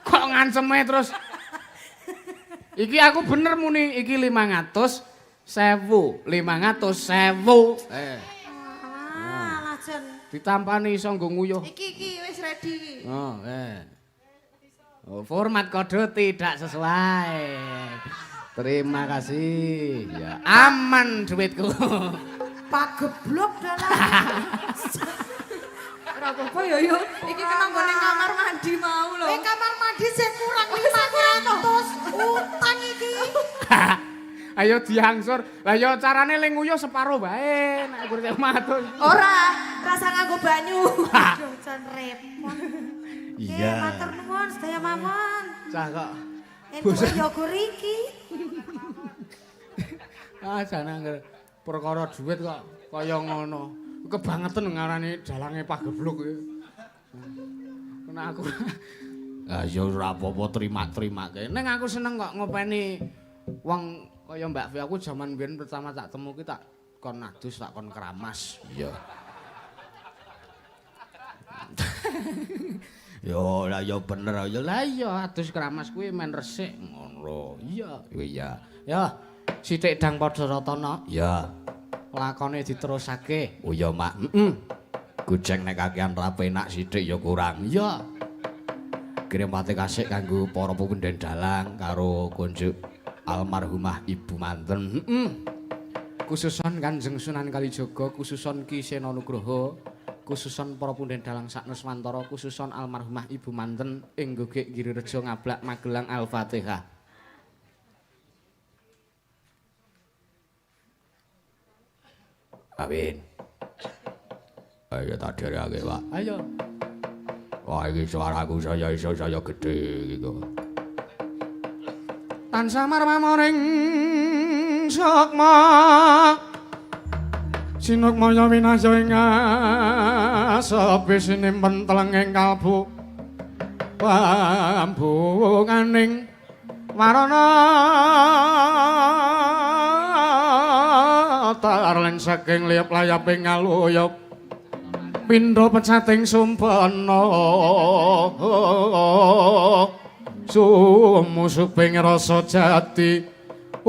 Kok nganceme terus? Iki aku bener muni, iki 500 1000, 500 1000. Alah, jan. Ditampani iso nggo nguyuh. Iki iki wis ready iki. Oh, eh. Oh, format kode tidak sesuai. Terima kasih. Ya, aman duitku. Pageblok dalah. Ora apa-apa ya yo. Iki kena nggone kamar mandi mau lho. Eh kamar mandi sing kurang 500 utang iki. Ayo diangsur. Lah ya carane ling nguyuh separo wae nek kur 500. Ora, rasa nganggo banyu. Aduh, jan repot. Iya. Matur nuwun sedaya mawon. Cah kok. Entuk ya gur iki. Ah jan angger perkara duit kok kaya ngono. Kebangetan ngarani dalange pagebluk iki. Nek aku ah ya ora apa-apa terima-terimake. Ning aku seneng kok ngopeni wong kaya Mbak Vi aku jaman biyen pertama tak temu ki tak kon adus, tak kon keramas. Iya. Yo lah yo bener Ya lah iya adus keramas kuwi men resik ngono. Iya. Iya. Ya, sithik dang padha ratana. Iya. Lakone diterusake. Oh iya, Mak. Heeh. Gojek nek kakean ra penak sithik ya kurang. Iya. Kirim pate kasih kanggo para pepunden dalang karo konjuk almarhumah Ibu Manten. Heeh. Khususon Kanjeng Sunan Kalijaga, khususon Ki Sena Nugroho, khususon para punden dalang saknuswantara, khususon almarhumah Ibu Manten ing Gogek Girirejo Ngablak Magelang. Al-Fatihah. Amin. Ayo tak dherekake, Pak. Ayo. Wah, iki suaraku saya iso saya gedhe iki kok. Tansah marmamoring sukma sinukmaya winasya ing asepi sinimpen telenging kalbu pambunganing warana tarlen saking liyap layaping ngaluyup pindha pecating sumpena sumusuping rasa jati. Ing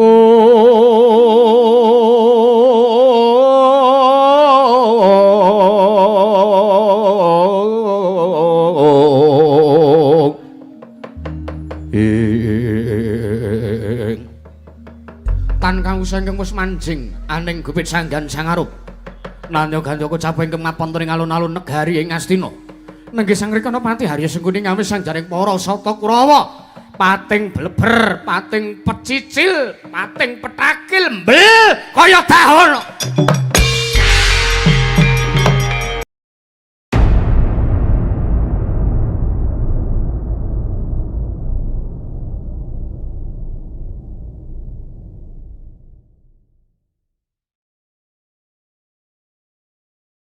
tan kang ingkang wis manjing aning gupit sanggan sangarup nanya gandaka caping kemapon ing alun-alun negari ing Astina nenggih Sang Rikana Pati Harya Sengkuni ngawis sanjaring para sata Kurawa pating bleber pating pecicil pating petakil mbel kaya dahana.